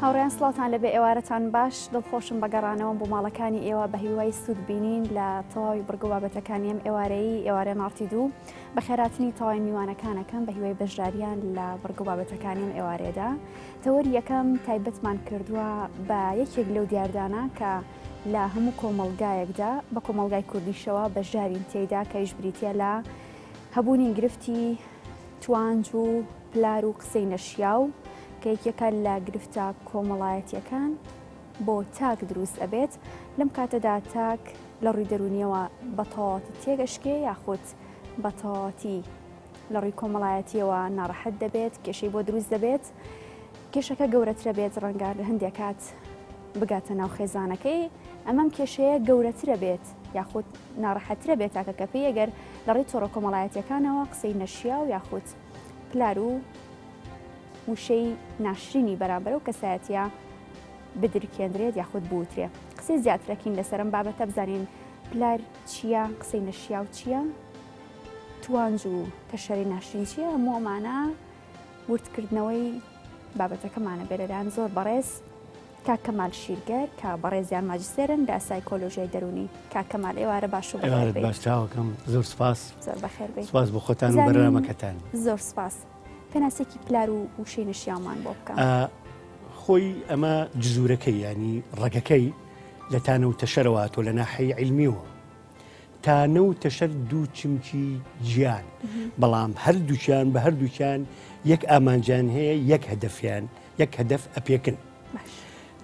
هاوڕێیان سڵاوتان لەبێ ئێوارەتان باش دڵخۆشم بە گەڕانەوەم بۆ ماڵەکانی ئێوە بە هیوای سوود بینین لە تەواوی بڕگە بابەتەکانی ئەم ئێوارەی ئێوارە ناڕتی دوو بە خێراتنی تەواوی میوانەکانەکەم بە هیوای بەشداریان لە بڕگە بابەتەکانی ئەم ئێوارەیەدا تەوەری یەکەم تایبەتمان کردووە بە یەکێک لەو دیاردانە کە لە هەموو کۆمەڵگایەکدا بە کۆمەڵگای کوردیشەوە بەشدارین تێیدا کەیش بریتە لە هەبوونی گرفتی توانج و پلار و قسەی نەشیاو کە یەکێکە لە گرفتە کۆمەڵایەتیەکان بۆ تاک دروست ئەبێت لەم کاتەدا تاک لە ڕووی دەرونیەوە بە تەواوەتی تێگەشکێ یاخود بە تەواوەتی لە ڕووی کۆمەڵایەتیەوە ناڕەحەت دەبێت کێشەی بۆ دروست دەبێت کێشەکە گەورەترە بێت ڕەنگە لە هەندێک کات بگاتە ناو خێزانەکەی ئەمەم کێشەیە گەورەترە بێت یاخود ناڕەحەترە بێت تاکەکە پێی ئەگەر لە ڕێی تۆڕە کۆمەڵایەتیەکانەوە قسەی نەشیاو یاخود پلار و وشەی ناشرینی بەرامبەر و کەسایەتیە بدرکێندرێت یاخود بوترێ قسەی زیاترەکین لەسەرم بابەتە بزانین پلار چییە قسەی نەشیاو چییە توانج و تەشەری ناشرین چییە هەموو ئەمانە وردکردنەوەی بابەتەکەمانە بێرەران زۆر بەڕێز کاک کەمال شیرگەر کە بەڕێزیان ماجستێرن لە سایکۆلۆژیای دەروونی. کاک کەمال ئێوارە باش و بەخێر ئێوارەت بێی. باش چاوەکەم زۆر سپاس. زۆر بەخێر بێی. سپاس بۆ خۆتان و بزانین بەرنامەکەتان. زۆر سپاس. پێناسێکی پلار و وشەی نەشیاومان بۆ بکە. خۆی ئەمە جزورەکەی یانی ڕەگەکەی لە تانە و تەشەرەوە هاتووە لە ناحەی عیلمیەوە. تانە و تەشەر دوو چمکی جیان بەڵام هەردووکیان بە هەردووکیان یەک ئامانجیان هەیە یەک هەدەفیان یەک هەدەف ئەپێکن.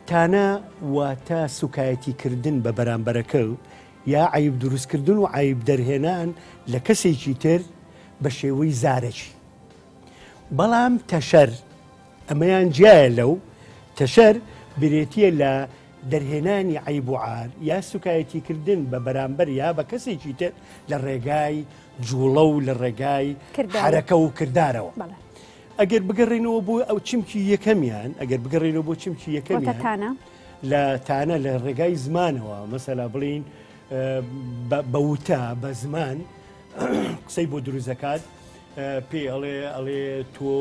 تانە واتە سوکایەتی کردن بە بەرامبەرەکە و یا عەیب دروستکردن و عەیب دەرهێنان لە کەسێکی تر بە شێوەی زارەکی. بەڵام تەشەر ئەمەیان جیایە لەو، تەشەر برێتیە لە دەرهێنانی عەیب و عار یا سوکایەتی کردن بە بەرامبەر یا بە کەسێکی تر لە ڕێگای جوڵە و لە ڕێگای حەرەکە و کردارەوە. ئەگەر بگەڕێینەوە بۆ ئەو چمکی یەکەمیان ئەگەر بگەڕێینەوە بۆ چمکی یەکەمیان تانە لە تانە لە ڕێگای زمانەوە مەسەلا بڵین بە وتە بە زمان قسەی بۆ دروست دەکات پێی ئەڵێ ئەڵێ تۆ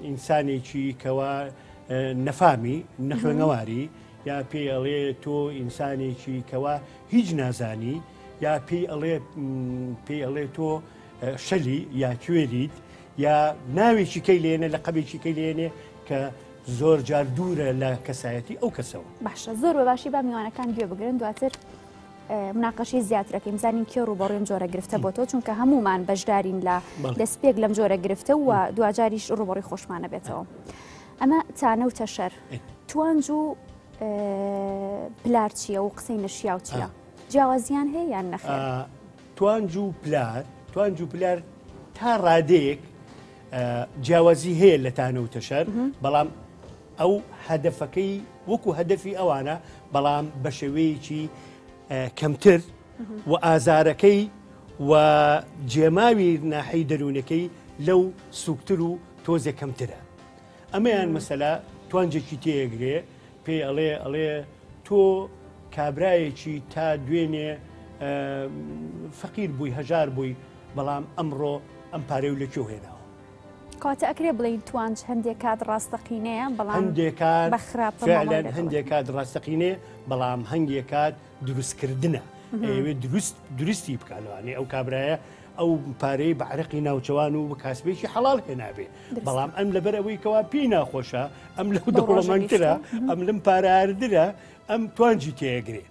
ئینسانێکی کەوا نەفامی نەخوێنەواری یا پێی ئەڵێ تۆ ئینسانێکی کەوا هیچ نازانی یا پێی ئەڵێ پێی ئەڵێ تۆ شەلی یا کوێریت یا ناوێکی کەی لێنێ لە قەبێکی کەی لێنێ کە زۆر جار دوورە لە کەسایەتی ئەو کەسەوە. باشە زۆر بە باشی با میوانەکان گوێ بگرن دواتر مناقەشەی زیاترەکەین بزانین کێ ڕووبەڕووی ئەم جۆرە گرفتە بۆتەوە چونکە هەمومان بەشدارین لە دەستپێک لەم جۆرە گرفتە و دواجاریش ڕووبەڕووی خۆشمانە بێتەوە ئەمە تانە و تەشەر توانج و پلار چییە و قسەی نەشیاو چییە جیاوازیان هەیە یان نەخێر؟ توانج و پلار توانج و پلار تا ڕادەیەک جیاوازی هەیە لە تانە و تەشەر بەڵام ئەو هەدەفەکەی وەکو هەدەفی ئەوانە بەڵام بە شێوەیەکی کەمتر و ئازارەکەی و جێماوی ناحی دەروونەکەی لەو سوکتر و تۆزێک کەمترە ئەمەیان مەسەلا توانجێکی تێگرێ پێی ئەڵێ ئەڵێ تۆ کابرایەکی تا دوێنێ فەقیر بووی هەژار بووی بەڵام ئەمڕۆ ئەم پارەی و لە کوێ هێناوە کاتە ئەکرێ بڵین توانج هەندێک کات ڕاستەقینەیە بەڵام هەندێک کات بە خراپە فعلا هەندێک کات ڕاستەقینەیە بەڵام هەنگێک کات دروستکردنە ئەوێ دروست دروستی بکە لەوانەیە ئەو کابرایە ئەو پارەی بە عرەقی ناوچەوان و بە کاسبێکی حەڵال هێنابێ بەڵام ئەم لەبەر ئەوەی کەوا پێی ناخۆشە ئەم لەو دەوڵەمەندترە ئەم لەم پارەاردرە ئەم توانجی تێگرێ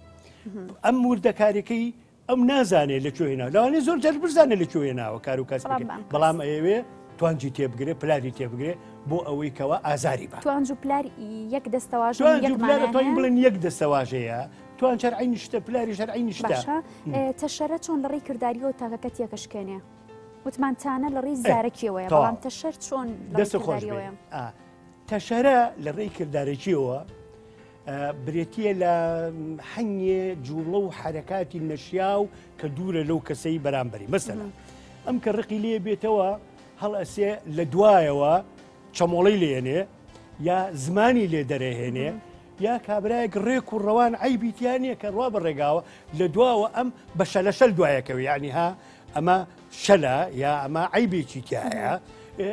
ئەم وردەکاریەکەی ئەم نازانێت لە کوێ هێناوە لەوانەیە زۆر جار بزانێت لە کوێ هێناوە کار و کاسبەکەی بەڵام ئەیەوێ توانجی تێبگرێ پلاری تێبگرێ بۆ ئەوەی کەوا ئازاری بە توانج و پلار یەک دەستەواژە توانج و پلار ئەتوانین بڵێن یەک دەستەواژەیە توانج هەر عەینی شتە پلاریش هەر عەینی شتە باشە تەشەرە چۆن لە ڕێی کرداریەوە تاکەکە تێکەشکێنێ وتمان تانە لە ڕێی زارەکیەوەیە بەڵام تەشەر چۆن لە ڕێی دەست خۆش بێ کرداریەوەیە تەشەرە لە ڕێی کردارەکیەوە برێتیە لە حەنگێ جوڵە و حەرەکاتی نەشیاو کە دوورە لەو کەسەی بەرامبەری مەسەلە ئەم کە ڕقی لێ بێتەوە هەڵئەسێ لە دوایەوە چەمۆڵەی لێنێ یا زمانی لێ دەرەهێنێ یا کابراایەک ڕێک و ڕەوان عیبی تیا نییە کە ڕوا بە ڕێگاوە لە دواوە ئەم بە شەلەشەل دوایەکەوە یعنی ها ئەمە شەلە یا ئەمە عیبێکی تایە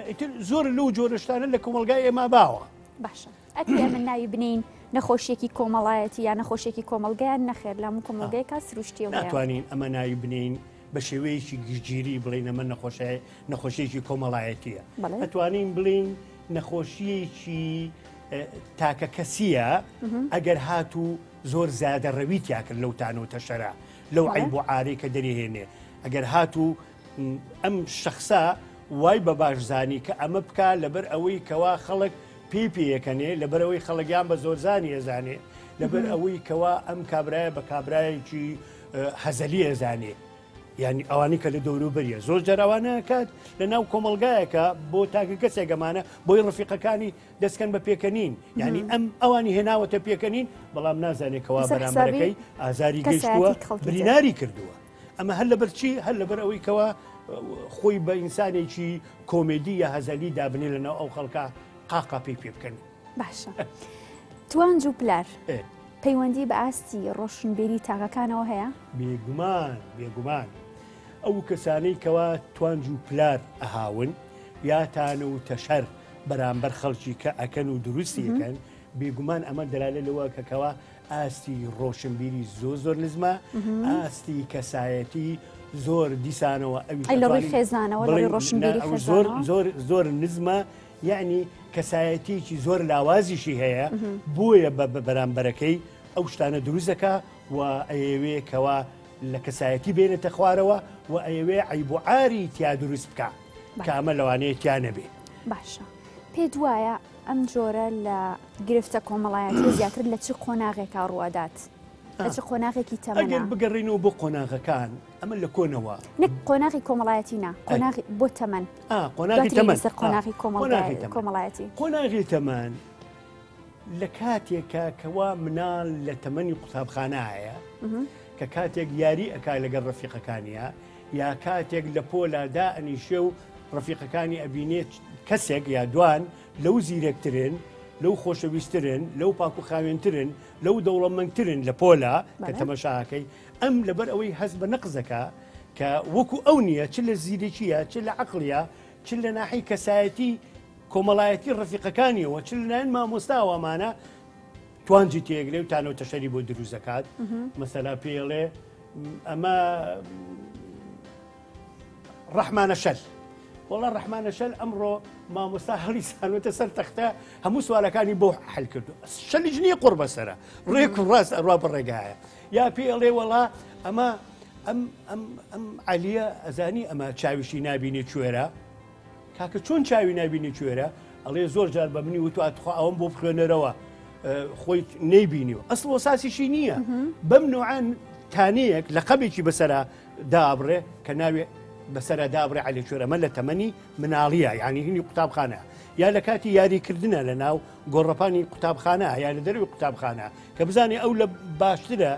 ئیتر زۆر لەو جۆرەشتانە لە کۆمەلگای ئێمە باوە. باشە ئەکرێ ئەمە ناوی بنێین نەخۆشیەکی کۆمەڵایەتی یا نەخۆشیەکی کۆمەڵگەیان نەخێر لە هەموو کۆمەڵگەیەکا سروشتیەوە هەیە. ناتوانین ئەمە ناوی بنێین بە شێوەیەکی گشتگیری بڵێین ئەمە نەخۆشە نەخۆشیەکی کۆمەڵایەتیە. بەڵێ. ئەتوانین بڵێین نەخۆشیەکی تاکە کەسیە ئەگەر هاتوو زۆر زیادە ڕەوی تیا کرد لەو تانە و تەشەرە لەو عیب و عارەی کە دەریهێنێ ئەگەر هاتوو ئەم شەخسە وای بە باش زانی کە ئەمە بکا لەبەر ئەوەی کەوا خەڵک پێی پێیەکەنێ لەبەرەوەی خەڵک یان بە زۆرزانی ئەزانێ لەبەر ئەوەی کەوا ئەم کابرایە بە کابرایەکی هەزەلی ئەزانێ یعنی ئەوانی کە لە دەوروبەریە زۆر جەرەوانە کات لە ناو کۆمەلگایەکە بۆ تاکە کەسێک گەمانە بۆی ڕفیقەکانی دەستکەن بە پێکەنین یعنی ئەم ئەوانی هێناوەتە پێکەنین بەڵام نازانێت کەوا بەرامبەرەکەی ئازاری گەیشتووە بریناری کردووە. ئەمە هەر لەبەر چی؟ هەر لەبەر ئەوەی کەوا خۆی بە ئینسانێکی کۆمێدی یا هەزەلی دابنێ لەناو ئەو خەڵکە قاقا پێی پێ بکەن. باشە توانج و پلار پەیوەندی بە ئاستی ڕۆشنبیری تاکەکانەوە هەیە؟ بێگومان بێگومان ئەو کەسانەی کەوا توانج و پلار ئەهاون یا تانە و تەشەر بەرامبەر خەڵکی کە ئەکەن و دروستی ئەکەن بێگومان ئەمە دەلالە لەوە کە کەوا ئاستی ڕۆشنبیری زۆر زۆر نزمە ئاستی کەسایەتی زۆر دیسانەوە ئەوی لە ڕووی خێزانەوە لە ڕووی ڕۆشنبیری زۆر زۆر زۆر نزمە یعنی کەسایەتیکی زۆر لاوازیشی هەیە بۆیە بە بەرامبەرەکەی ئەو شتانە دروستەکە و ئەیەوێ کەوا لە کەسایەتی بێنێتە خوارەوە و ئەیەوێ عیب و عاری تیا دروست بکە کە ئەمە لەوانەیە تیا نەبێ باشە پێت وایە ئەم جۆرە لە گرفتە کۆمەڵایەتیە زیاتر لە چ قۆناغێکا ڕووئەدات؟ لە چ قۆناغێکی تەمەنا؟ ئەگەر بگەڕێینەوە بۆ قۆناغەکان ئەمە لە کۆنەوە نەک قۆناغی کۆمەڵایەتی نا قۆناغی بۆ تەمەن قۆناغی تەمەن سەر قۆناغی کۆمەڵایەتی قۆناغی تەمەن لە کاتێکە کەوا مناڵ لە تەمەنی قوتابخانایە کە کاتێک یاری ئەکا لەگەڵ ڕەفیقەکانیا یا کاتێک لە پۆلا دا ئەنیشێ و ڕەفیقەکانی ئەبینێت کەسێک یا دوان لەو زیرەکترن، لەو خۆشەویسترن، لەو پاک و خاوێنترن، لەو دەوڵەمەندترن لە پۆلا کە تەمەشاکەی ئەم لەبەر ئەوەی هەست بە نەقزەکە کە وەکو ئەو نییە چ لە زیرەکیە چ لە عەقڵیە چ لە ناحی کەسایەتی کۆمەڵایەتی ڕەفیقەکانیەوە چ لەلایەن مامۆستاوە ئەمانە توانجی تێگرێ و تانە و تەشەری بۆ دروست دەکات مەسەلا پێڵێ ئەمە ڕەحمانە شەل وەڵا ڕەحمانە شەل ئەمڕۆ مامۆستا هەڵی سانوێتە سەر تەختە هەموو سوالەکانی بۆ حل کردو شەلیش نییە قڕ بەسەرە ڕێک و ڕاست ئەڕوا بە ڕێگایە یا پێ ئەڵێ وەڵا ئەمە ئەم ئەم ئەم عەلیە ئەزانی ئەمە چاویشی نابینێ کوێرە کاکە چۆن چاوی نابینی کوێرە ئەڵێ زۆر جار بە منی وتوە تخوا ئەوم بۆ بخوێنەرەوە خۆی نەیبینیوە ئەسڵ وەساسیشی نییە بەم نوعان تانەیەک لە قەبێکی بەسرە دابڕێ کە ناوێ بەسرە دابڕێ عەلی کوێر ئەمە لە تەمەنی مناڵیە یعنی هینی قوتابخانە یا لە کاتی یاریکردنە لە ناو گۆڕەپانی قوتابخانە یا لە دەروی قوتابخانە کە بزانێ ئەو لە باشترە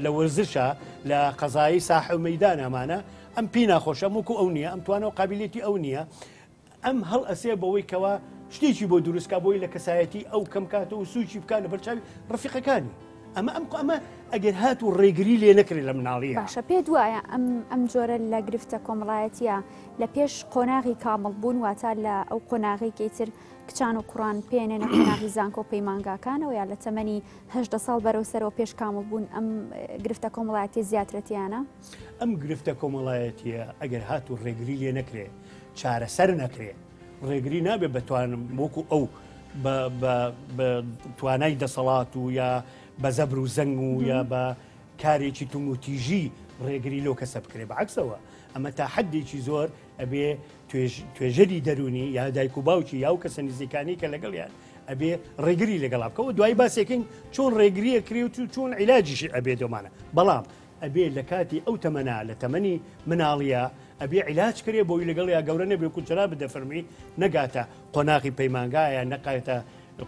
لە وەرزشە لە قەزایی ساحە و مەدان ئەمانە ئەم پێی ناخۆشە ئەم وەکو ئەو نییە ئەم توانە و قابلیەتی ئەو نییە ئەم هەڵ ئەسێ بەوەی کەوا شتێکی بۆ دروستکا بۆی لە کەسایەتی ئەو کەم کاتەوە و سوچی بکات لەبەر چاوی ڕفیقەکانی ئەمە ئەم ئەمە ئەگەر هات و ڕێگری لێ نەکرێت لە مناڵیە باشە پێت وایە ئەم ئەم جۆرە لە گرفتە کۆمەڵایەتیە لە پێش قۆناغی کامڵ بوون واتە لە ئەو قۆناغی کەیتر کچان و کوڕان پێنێنە قۆناغی زانکۆ پەیمانگاکانەوە یا لە تەمەنی 18 ساڵ بەرەو سەرەوە پێش کامڵ بوون ئەم گرفتە کۆمەڵایەتی زیاترە تیانە؟ ئەم گرفتە کۆمەڵایەتیە ئەگەر هات و ڕێگری لێ نەکرێ چارەسەر نەکرێ ڕێگری نابێ بەتوانم وەکو ئەو بە توانای دەسەڵات و یا بە زەبر و زەنگ و یا بە کارێکی تون و تیژی ڕێگری لەو کەسە بکرێ بەعکسەوە ئەمە تا حدێکی زۆر ئەبێ توێژەری دەرونی یا دایک و باوکی یا و کەسە نزیکانی کە لەگەڵیان ئەبێ ڕێگری لەگەڵا بکەوە دوای باسێکین چۆن ڕێگریە کرێ و چۆن عیلاجیشی ئەبێ دۆمانە بەڵام ئەبێ لە کاتی ئەو تەمەنا لە تەمەنی مناڵیا ئەبێ عیلاج کرێ بۆی لەگەڵیا گەورە نەبێ وەکو جەنابت دەفەرمووی نەگاتە قۆناغی پەیمانگا یا نەقاتە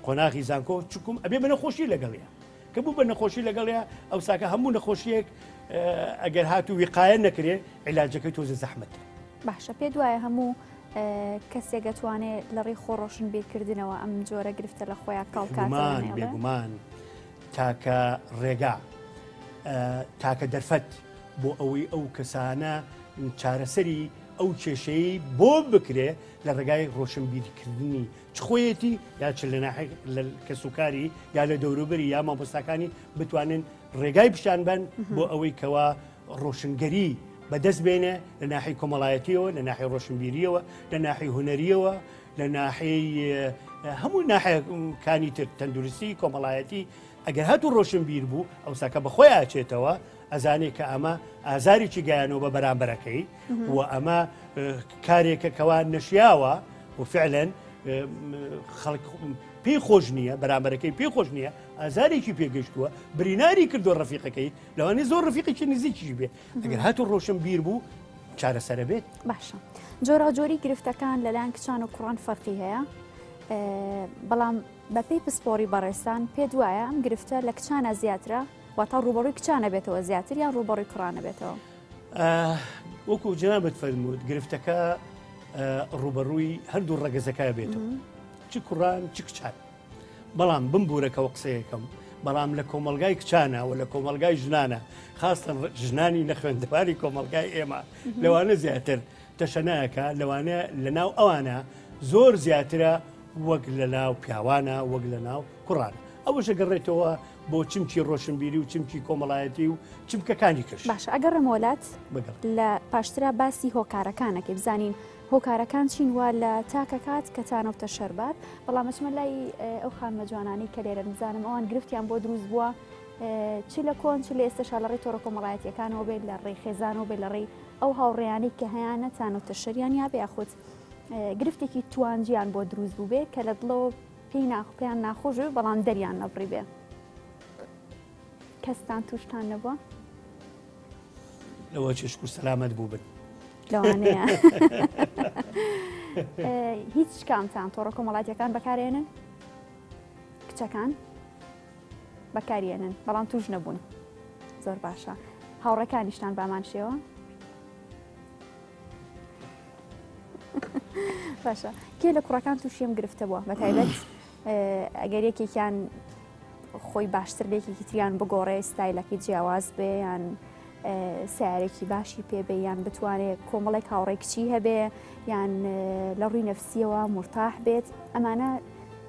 قۆناغی زانکۆ چکم ئەبێ بە نەخۆشی لەگەڵیا کە بوو بە نەخۆشی لەگەڵیا ئەو ساکە هەموو نەخۆشیەک ئەگەر هاتوو وقایە نەکرێ عیلاجەکەی تۆزە زەحمەتە. باشە پێت وایە هەموو کەسێک ئەتوانێ لە ڕێی خۆ ڕۆشنبیرکردنەوە ئەم جۆرە گرفتە لە خۆیان کاڵکاتەوە؟ بێگومان تاکە ڕێگا، تاکە دەرفەت بۆ ئەوەی ئەو کەسانە چارەسەری ئەو کێشەیەی بۆ بکرێ لە ڕێگای ڕۆشنبیرکردنی چ خۆیەتی یا چ لە ناحی لە کەسوکاری یا لە دەوروبەری یا مامۆستاکانی بتوانن ڕێگای پیشان بەن بۆ ئەوەی کەوا ڕۆشنگەری بەدەست بێنێ لە ناحی کۆمەڵایەتیەوە لە ناحی ڕۆشنبیریەوە لە ناحی هونەریەوە لە ناحی هەموو ناحەکانی تر تەندروستی کۆمەڵایەتی ئەگەر هاتوو ڕۆشنبیر بوو ئەوساکە بەخۆی ئاچێتەوە ئەزانێ کە ئەمە ئازارێکی گەیانەوە بە بەرامبەرەکەی و ئەمە کارێکە کەوا نەشیاوە و فعلەن خەڵک پێی خۆش نییە بەرامبەرەکەی پێی خۆش نییە ئازارێکی پێگەشتووە بریناری کردو ڕەفیقەکەی لەوانەیە زۆر ڕفیقێکی نزیکیش بێ ئەگەر هاتوو ڕۆشن بیر بوو چارەسەرە بێت. باشە جۆراوجۆری گرفتەکان لەلایەن کچان و کوڕان فەرقی هەیە بەڵام بەپێی پسپۆری بەڕێزتان پێت وایە ئەم گرفتە لە کچانە زیاترە واتا ڕوبەڕووی کچانە بێتەوە زیاتر یان ڕوبەڕووی کوڕانە بێتەوە؟ وەکو جنابت فەرمووت گرفتەکە ڕوبەڕووی هەردوو ڕەگەزەکە بێتەوە چ کوڕان چ کچان بەڵام بمبورەکەەوە قسەیەکەم بەڵام لە کۆمەلگای کچانە و لە کۆمەلگای ژنانە خاستن ژنانی نەخوێندەواری کۆمەلگای ئێمە لەوانە زیاتر تەشەنایەکە لەوانە لە ناو ئەوانە زۆر زیاترە وەک لە ناو پیاوانە وەک لە ناو کوڕانە ئەوەش ئەگەڕێتەوە بۆ چمکی ڕۆشنبیری و چمکی کۆمەڵایەتی و چمکەکانی کەش. باشە ئەگەڕێمەوە لات لە پاشترا باسی هۆکارەکانەکەی بزانین هۆکارەکان چین وا لە تاکەکات کە تانە و تەشەر بات بەڵام ئەچمە لای ئەو خانمە جوانانەی کە لێرەن بزانم ئەوان گرفتیان بۆ دروست بووە چ لە کۆن چ لە ئێستەشا لە ڕێی تۆڕە کۆمەڵایەتیەکانەوە بێت لە ڕێی خێزانەوە بێت لە ڕێی ئەو هاوڕێیانەی کە هەیانە تانە و تەشەریان یابێ یاخود گرفتێکی توانجیان بۆ دروست بوو بێ کە لە دڵەوە پێی ناخ پێیان ناخۆش بێ بەڵام دەریان نەبڕی بێ کەستان توشتان نەبووە؟ لەوە چێشک و سەلامەت بوو بن لەوانەیە هیچ کامتان تۆڕە کۆمەڵاتیەکان بەکارێنن کچەکان بەکارێنن بەڵام توش نەبوون زۆر باشە هاوڕەکانیشتان بامان شێوە باشە کێ لە کوڕەکان تووشی ئەم گرفتە بووە بە تایبەت ئەگەر یەکێکیان خۆی باشتر لە یەکێکی تریان بگۆڕێ ستایلەکەی جیاواز بێ یان سیارێکی باشی پێ بێ یان بتوانێت کۆمەڵێک هاوڕێ کچی هەبێ یان لە ڕووی نەفسیەوە مرتاح بێت ئەمانە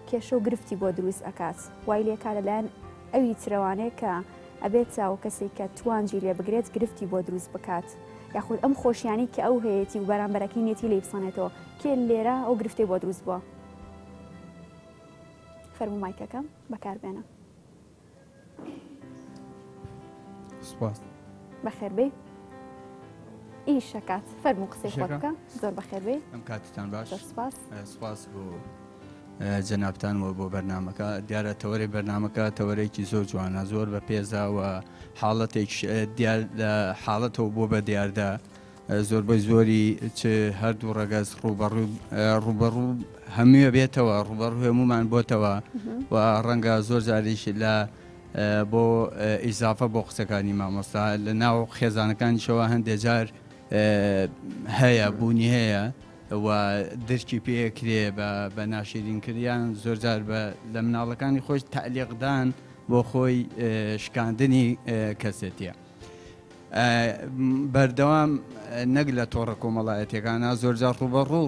کێشە و گرفتی بۆ دروست ئەکات وای لێکا لەلایەن ئەوی ترەوانەیە کە ئەبێت چاو کەسێک کە توانجی لێ بگرێت گرفتی بۆ دروست بکات یاخود ئەم خۆشیانەی کە ئەو هەیەتی و بەرامبەرەکەی نیەتی لێی بسەنێتەوە کێ لێرە ئەو گرفتەی بۆ دروست بووە؟ فەرموو مایکەکە بەکاربێنە. سپاس. بەخێربێی. ئیشەکات فەرموو قسەی خۆت بکە زۆر بەخێربێی. ئەم کاتتان باش. زۆر سپاس. سپاس بۆ جەنابتان و بۆ بەرنامەکە دیارە تەوەرەی بەرنامەکە تەوەرێکی زۆر جوانە زۆر بە پێزە و حاڵەتێک دیار لە حاڵەتەوە بۆ بە دیاردە زۆربەی زۆری چ هەردوو ڕەگەز ڕوبەڕوو ڕوبەڕوو هەمووە بێتەوە ڕوبەڕوو هەمومان بۆتەوە و ڕەنگە زۆر جاریش لە بۆ ئیزافە بۆ قسەکانی مامۆستا لە ناو خێزانەکانیشەوە هەندێک جار هەیە بوونی هەیە و درکی پێکرێ بە بە ناشیرین کریان زۆر جار بە لە مناڵەکانی خۆش تەعلیقدان بۆ خۆی شکاندنی کەسێتیە. بەردەوام نەک لە تۆڕە کۆمەڵایەتەکانە زۆرجار ڕوبەڕوو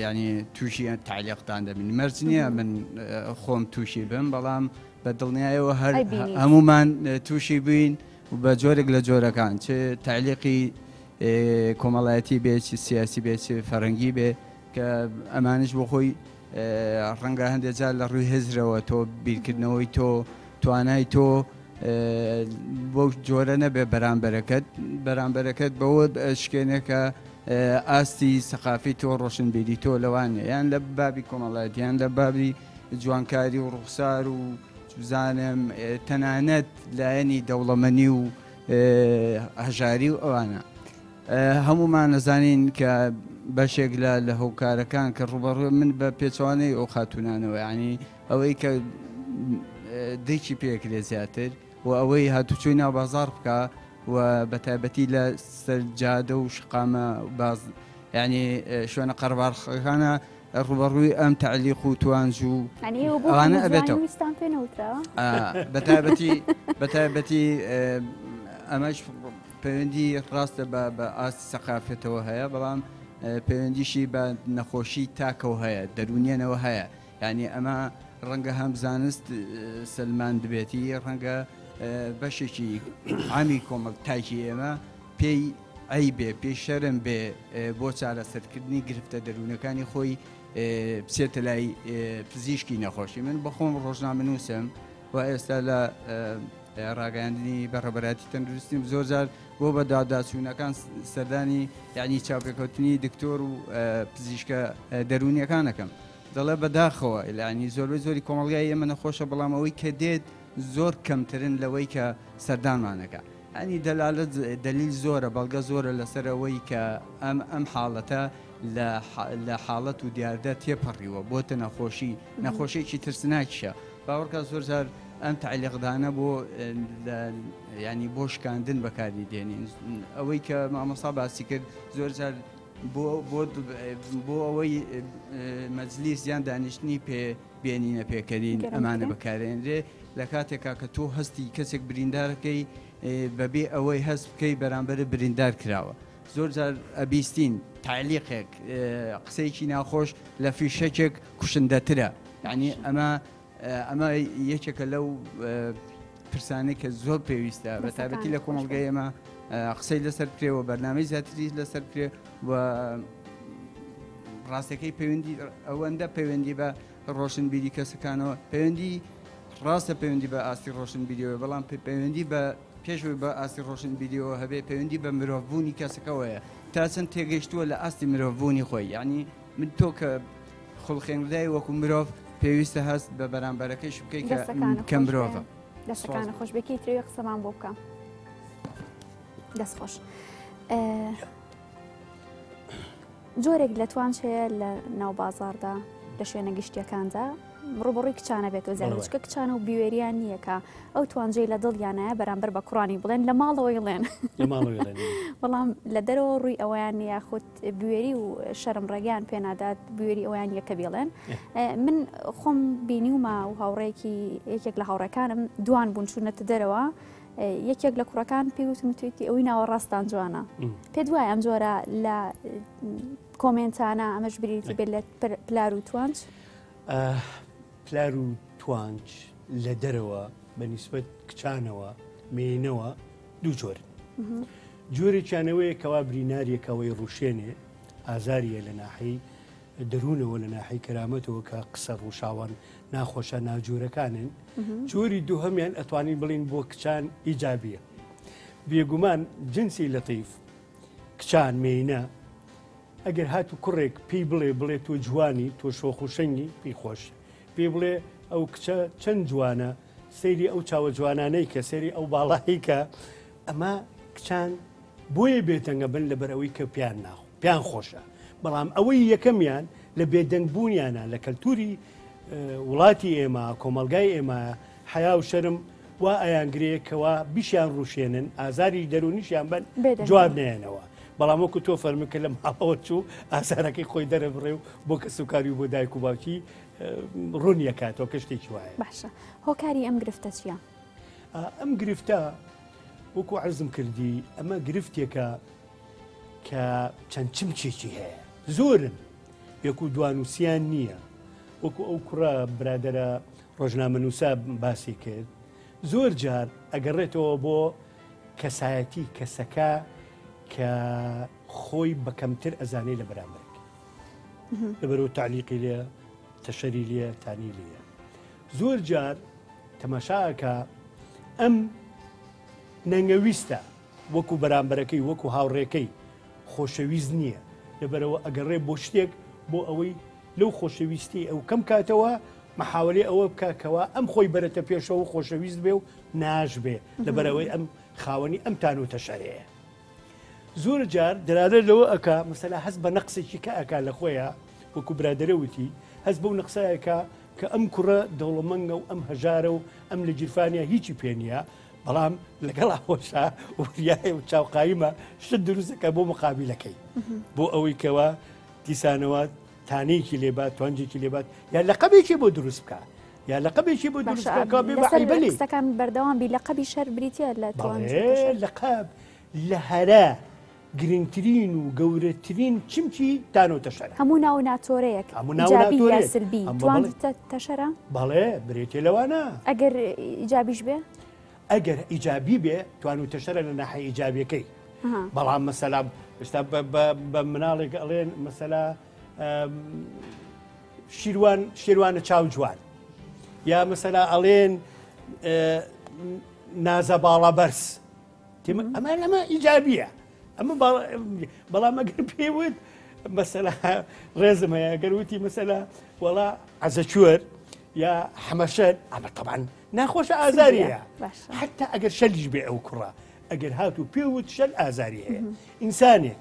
ینی تووشی تعلیقتان دەبین مەرج نییە من خۆم تووشی بم بەڵام بە دڵنیایەوە هەر هەمومان تووشی بووین و بە جۆرێک لە جۆرەکان چ تعلیقی کۆمەڵایەتی بێ چ سیاسی بێ چ فەرەنگی بێ کە ئەمانش بۆ خۆی ڕەنگە هەندێک جار لە ڕووی هزرەوە تۆ بیرکردنەوەی تۆ توانای تۆ بەو جۆرە نەبێ بەرامبەرەکەت بەرامبەرەکەت بەوە شکێنێکە ئاستی سەقافی تۆ ڕۆشنبیری تۆ لەوانە یان لە بابی کۆمەڵایەتیان لە بابی جوانکاری و ڕوخسار و بزانم تەنانەت لایەنی دەوڵەمەنی و هەژاری و ئەوانە. هەموومان ئەزانین کە بەشێک لە لە هۆکارەکان کە ڕووبەڕوو من بە پێچەوانەی ئەو خاتوونانەوە یعنی ئەوەی کە دێکی پێکرێ زیاتر و ئەوەی هاتوچۆی ناو بازار بکە و بە تایبەتی لە سەر جادە و شقامە باز یعنی شوێنە قەربارخەکانە ڕوبەڕووی ئەم تعلیق و توانج و ئەوانە ئەبێتەوە پێ نەوتراوە بە تایبەتی بە تایبەتی ئەمەش پەیوەندی ڕاستە بە بە ئاستی سەقافەتەوە هەیە بەڵام پەیوەندیشی بە نەخۆشی تاکەوە هەیە دەروونیەنەوە هەیە یعنی ئەمە ڕەنگە هەم زانست سەلماندبێتی ڕەنگە بەشێکی عامی کۆمەڵ تاکی ئێمە پێی عەیبێ پێی شەرم بێ بۆ چارەسەرکردنی گرفتە دەروونەکانی خۆی بچێتە لای پزیشکی نەخۆشی من بەخۆم ڕۆژنامەنووسم و ئێستا لە ڕاگەیاندنی بەڕێوەبەرایەتی تەندروستیم زۆر جار بۆ بە داداچوونەکان سەردانی یعنی چاوپێکەوتنی دکتۆر و پزیشکە دەروونیەکانەکەم دەڵێ بەداخەوە یعنی زۆربەی زۆری کۆمەڵگای ئێمە نەخۆشە بەڵام ئەوەی کە دێت زۆر کەمترن لەوەی کە سەردانمانەکە ینی دەلالت دلیل زۆرە بەڵگە زۆرە لەسەر ئەوەی کە ئەم ئەم حاڵەتە لە حاڵەت و دیاردە تێپەڕیوە بۆتە نەخۆشی نەخۆشیێکی ترسناکیشە باوەڕکە زۆر جار ئەم تەعلیقدانە بۆ ینی بۆ شکاندن بەکاری دێنین ئەوەی کە مامۆسا باسی کرد زۆر جار بۆ بۆ بۆ ئەوەی مەجلیس یان دانیشتنی پێ بێنینە پێکەنین ئەمانە بەکارێنرێ لە کاتێکا کە تۆ هەستی کەسێک بریندارەکەی بەبێ ئەوەی هەست بکەی بەرامبەر بریندار کراوە زۆر جار ئەبیستین تعلیقێک قسەیەکی ناخۆش لە فیشەکێک کوشندەترە یعنی ئەمە ئەمە یەکێکە لەو پرسانەی کە زۆر پێویستە بە تایبەتی لە کۆمەڵگای ئێمە قسەی لەسەر بکرێ و بەرنامەی زیاتری لەسەر بکرێ و ڕاستەکەی پەیوەندی ئەوەندە پەیوەندی بە ڕۆشنبیری کەسەکانەوە پەیوەندی ڕاستە پەیوەندی بە ئاستی ڕۆشنبیریەوە بەڵام پەیوەندی بە پێشوی بە ئاستی ڕۆشنبیریەوە هەبێ پەیوەندی بە مرۆڤبوونی کەسەکەوەیە تا چەند تێگەیشتووە لە ئاستی مرۆڤبوونی خۆی یعنی من تۆ کە خوڵقێنرای وەکو مرۆڤ پێویستە هەست بە بەرامبەرەکەیش بکەی کە کە مرۆڤە. دەستەکانە خۆش بێ کەی ترەوێ قسەمان بۆ بکە دەست خۆش. جۆرێک لە توانج هەیە لە ناو بازاردا لە شوێنە گشتیەکاندا ڕوبڕی کچانە بێتەوە زیاتر چکە کچانە و بیوێریان نییە کە ئەو توانجەی لە دڵیانایە بەرامبەر بە کوڕانی بڵێن لە ماڵەوەی ڵێن بەڵام لە دەرەوە ڕووی ئەویان نیە خود بوێری و شەرم ڕێگەیان پێنادات بوێری ئەویان یەکە بێڵێن من خۆم بینیومە و هاوڕێکی یەکێک لە هاوڕێکانم دوان بوون چوونەتە دەرەوە یەکێک لە کوڕەکان پێی وتم تویتی ئەوی ناوەڕاستان جوانە پێ دوای ئەم جۆرە لە کۆمێنتانە ئەمەش بریتی بێت لە پلار و توانج پلار و توانج لە دەرەوە بە نیسبەت کچانەوە مێینەوە دوو جۆرن. جۆرێکیانەوەیە کەوا بریناریەکەوەی ڕوشێنێ ئازاریە لە ناحەی دەروونەوە لە ناحەی کەرامەتەوە کە قسە ڕوشاوان ناخۆشە ناجۆرەکانن جۆری دووهەمیان ئەتوانین بڵین بۆ کچان ئیجابیە بێگومان جنسی لەتیف کچان مێینە ئەگەر هاتو کوڕێک پێی بڵێ بڵێ تۆ جوانی تۆ شۆخ و شەنگی پێی خۆش پێی بڵێ ئەو کچە چەند جوانە سەیری ئەو چاوە جوانانەی کە سەیری ئەو باڵایی کە ئەمە کچان بۆیە بێتەنگە بن لەبەر ئەوەی کە پیان ناخ پیان خۆشە بەڵام ئەوەی یەکەمیان لە بێدەنگ بوونیانە لە کەلتوری وڵاتی ئێمە کۆمەلگای ئێمە حیا و شەرم وا ئەیانگرێ کەوا بیشیان ڕوشێنن ئازاری دەرونیشیان بن جواب نێنەوە بەڵام وەکو تۆ فەرمی کە لە ماڵەوە چوو ئازارەکەی خۆی دەرەبڕێ و بۆ کەسوکاری و بۆ دایک و باوکی ڕوونیەکاتەوە کە شتێکی وایە. باشە هۆکاری ئەم گرفتە چییە؟ ئەم گرفتە وەکو عەرزم کردی ئەمە گرفتێکە کە چەند چمچێکی هەیە زۆرن یەک و دوانووسیان نییە وەکو ئەو کوڕە برادرە ڕۆژنامەنووسە باسی کرد زۆر جار ئەگەڕێتەوە بۆ کەسایەتی کەسەکە کە خۆی بە کەمتر ئەزانێ لە بەرامبەرێک لەبەرەوە تعلیقی لێ تەشەری لێ تانی لێ زۆر جار تەماشاکە ئەم نەنگەویستە وەکو بەرامبەرەکەی وەکو هاوڕێکەی خۆشەویست نییە لەبەرەوە ئەگەڕێ بۆ شتێک بۆ ئەوەی لەو خۆشەویستی ئەو کەم کاتەوە محاولەی ئەوە بکە کەوا ئەم خۆی بەرەتە پێشەوە خۆشەویست بێ و ناش بێ لەبەرەوەی ئەم خاوەنی ئەم تان و تەشەرەیە زۆر جار دەلالەت لەوە ئەکا مەسەلا هەست بە نەقسێکی کە ئەکا لە خۆیا وەکو برادەرە وتی هەست بەو نەقسە ئەکا کە ئەم کوڕە دەوڵەمەنگە و ئەم هەژارە و ئەم لە گیرفانیا هیچی پێ نییە بەڵام لەگەڵ ئەوەشا وریایە و چاوقایمە شت دروستەکە بۆ مقابلەکەی بۆ ئەوەی کەوا دیسانەوە تانەیەکی لێبات توانجێکی لێبات یا لەقەبێکی بۆ دروست بکە یا لەقەبێکی بۆ دروست بکە بێ بە عیبە لێی. قسەکان بەردەوام بی لەقەبی شەر بریتە لە توانج لەقەب. لە هەرە گرنگترین و گەورەترین چمکی تانە و تەشەرە. هەموو ناو و ناتۆرەیەک، هەموو ناو و ئیجابی یا ناتۆرەیەک. سلبی، ئەم توانج بەڵێ. و تەشەرە؟ بەڵێ، برێتیە لەوانە. ئەگەر ئیجابیش بێ؟ ئەگەر ئیجابی بێ، توان و تەشەرە لە ناحیە ئیجابیەکەی. بەڵام مەسەلا ئێستا بە مناڵێک ئەڵێن مەسەلا شیروان شێروانە چاو جوان یا مەسەلا ئەڵێن نازە باڵا بەرز ئەمە ئەمە ئیجابیە ئەمە بەڵام ئەگەر پێوت مەسەلا ڕێزم هەیە گەر وتی مەسەلا وەڵا عەزەچوەر یا حەمەشەر ئەمە تەبان ناخۆشە ئازاری هەیە حتا ئەگەر شەلیش بێ ئەو کوڕە ئەگەر هاتوو پێوت شەل ئازاری هەیە ئینسانێک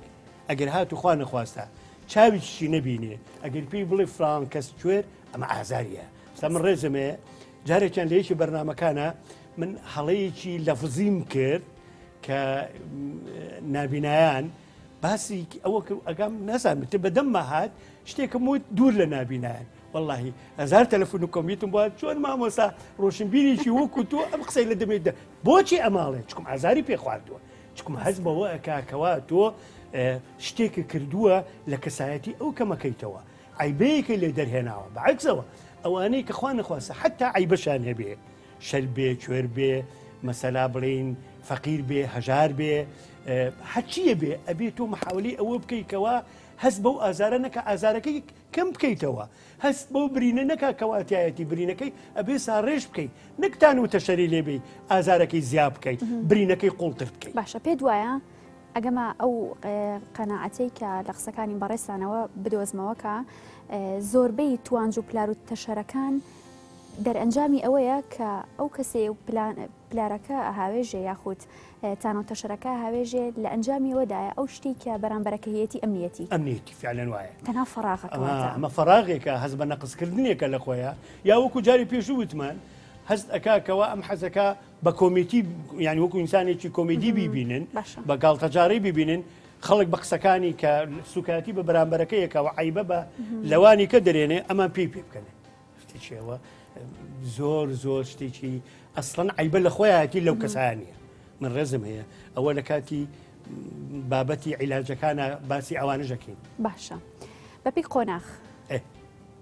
ئەگەر هاتوو خوا نەخواستە چاویشی نەبینێ ئەگەر پێی بڵێ فلان کەس کوێر ئەمە ئازاریە سا من ڕێزم هەیە جارێکیان لە یەکی بەرنمەکانە من هەڵەیەکی لەفزیم کرد کە نابینایان باسی ئەوە ئەگام نازانم تر بەدەمما هات شتێکم وت دوور لە نابینایان واللهی هەزار تەلەفۆن و کۆمیتم بووە چۆن مامۆستا ڕۆشنبیرێکی وەکو تۆ ئەم قسەی لە دەمێت دە بۆچی ئەماڵێ چکم ئازاری پێ خواردووە چکم هەست بەوە ئەکا کەوا تۆ شتێکە کردووە لە کەسایەتی ئەو کەمەکەیتەوە عیبەیەکە لێ دەرهێناوە بەعکسەوە ئەوانەی کە خوا نەخواستە حتا عیبەشان هەبێ شەل بێ کوێر بێ مەسەلا بڵین فەقیر بێ هەژار بێ هەرچیە بێ ئەبێ تۆ محاولی ئەوە بکەی کەوا هەست بەو ئازارە نەکە ئازارەکەی کەم بکەیتەوە هەست بەو برینە نەکا کەوا تایەتی برینەکەی ئەبێ ساڕێژ بکەی نەک تان و تەشەری لێبێی ئازارەکەی زیا بکەی برینەکەی قوڵتر بکەی. باشە پێت وایە ئەگەمە ئەو قەناعەتەی کە لە قسەکانی بەڕێزتانەوە بدۆزمەوە کە زۆربەی توانج و پلار و تەشەرەکان دەرئەنجامی ئەوەیە کە ئەو کەسەی و پلارەکە ئەهاوێژێ یاخود تانە و تەشەرەکە ئەهاوێژێ لە ئەنجامی ئەوەدایە ئەو شتەی کە بەرامبەرەکە هەیەتی ئەمنیەتی. ئەمنیەتی فعلەن وایە. تەنها فەراغەکە واتە. ئەمە فەراغێکە هەست بە نەقسکردنێکە لە خۆیا یا وەکو جاری پێشوو وتمان هەست ئەکا کەوا ئەم حەزەکە بە کۆمیتی یانی وەکو ئینسانێکی کۆمیدی بیبینن بە گاڵتەجاڕی بیبینن خەڵک بە قسەکانی کە سوکایەتی بە بەرامبەرەکەیەکە و عیبە بە لەوانی کە دەرێنێ ئەمان پێی پێ بکەنێ. شتێکی ئەوە زۆر زۆر شتێکی ئەسڵەن عیبە لە خۆیەتی لەو کەسانە نییە من ڕێزم هەیە ئەوە لە کاتی بابەتی عیلاجەکانە باسی ئەوانە ژەکەین باشە بەپی قۆناخ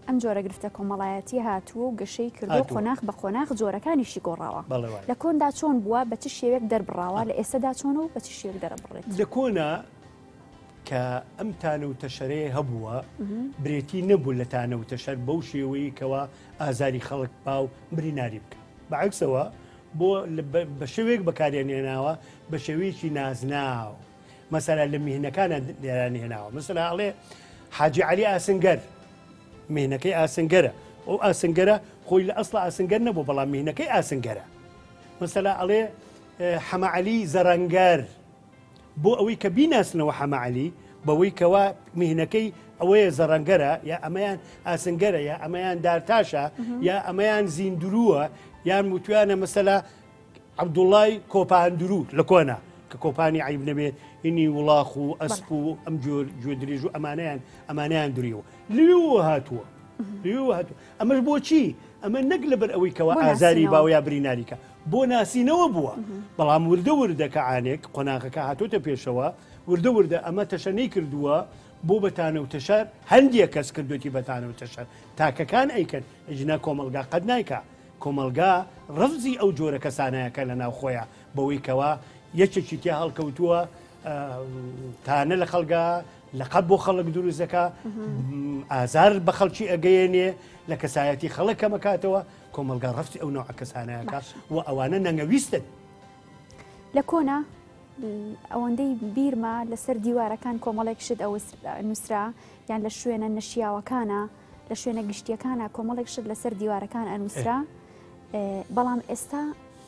ئەم جۆرە گرفتە کۆمەڵایەتی هاتووە و گەشەی کردو قۆناخ بە قۆناخ جۆرەکانیشی گۆڕاوە لە کۆندا چۆن بووە بە چ شێوێک دەربڕاوە لە ئێستادا چۆن و بە چ شێوێک دەرەبڕێت لە کۆنا کە ئەم تانە و تەشەرەیە هەبووە برێتی نەبوو لە تانە و تەشەر بەو شێوەیە کەوا ئازاری خەڵک با و بریناری بکە بەعکسەوە بۆ بە شێوەیەک بەکاریان هێناوە بە شێوەیەکی نازناو مەسەلا لە میهنەکانە دێران هێناوە مەسەلا ئەڵێ حاجی علی ئاسنگەر میهنەکەی ئاسنگەرە ئەو ئاسنگەرە خۆی لە ئەسڵ ئاسنگەر نەبوو بەڵام میهنەکەی ئاسنگەرە مەسەلا ئەڵێ حەمە علی زەرەنگەر بۆ ئەوەی کە بیناسنەوە حەمە عەلی بەوەی کەوا میهنەکەی ئەوەیە زەڕەنگەرە یا ئەمەیان ئاسنگەرە یا ئەمەیان دارتاشە یا ئەمەیان زیندرووە یان وتویانە مەسەلا عەبدوڵای کۆپاندرو لە کۆنا کە کۆپانی عیب نەبێت هینی وڵاخ و ئەسپ و ئەم جۆر گوێدرێژ و ئەمانیان ئەمانیان دریەوە لەوێوە هاتووە لەوێوە هاتووە ئەمەش بۆچی ئەمە نەک لەبەر ئەوەی کەوا ئازاری باو یا بریناریکە بۆ ناسینەوە بووە، بەڵام وردە وردە کە عانێک قۆناغەکە هاتۆتە پێشەوە، وردە وردە ئەمە تەشەنەی کردووە بۆ بە تانە و تەشەر، هەندێک کەس کردوێتی بە تانە و تەشەر، تاکەکان ئەیکەن، ئەگینا کۆمەڵگا قەت نایکا، کۆمەڵگا ڕەفزی ئەو جۆرە کەسانەیە کە لە ناو خۆیا، بەوەی کەوا یەکێکی تیا هەڵکەوتووە تانە لە خەڵگا، لەقەب بۆ خەڵک دروست دەکا، ئازار بە خەڵکی ئەگەیەنێ، لە کەسایەتی خەڵک کەمەکاتەوە، کۆمەڵگا ڕەفزی ئەو نەوعە کەسانەیەکە و ئەوانە نەنگەویستن. لە کۆنا ئەوەندەی بیرمە لەسەر دیوارەکان کۆمەڵێک شت ئەوە نووسرا یان لە شوێنە نەشیاوەکانە لە شوێنە گشتیەکانە کۆمەڵێک شت لەسەر دیوارەکان ئەنووسرا بەڵام ئێستا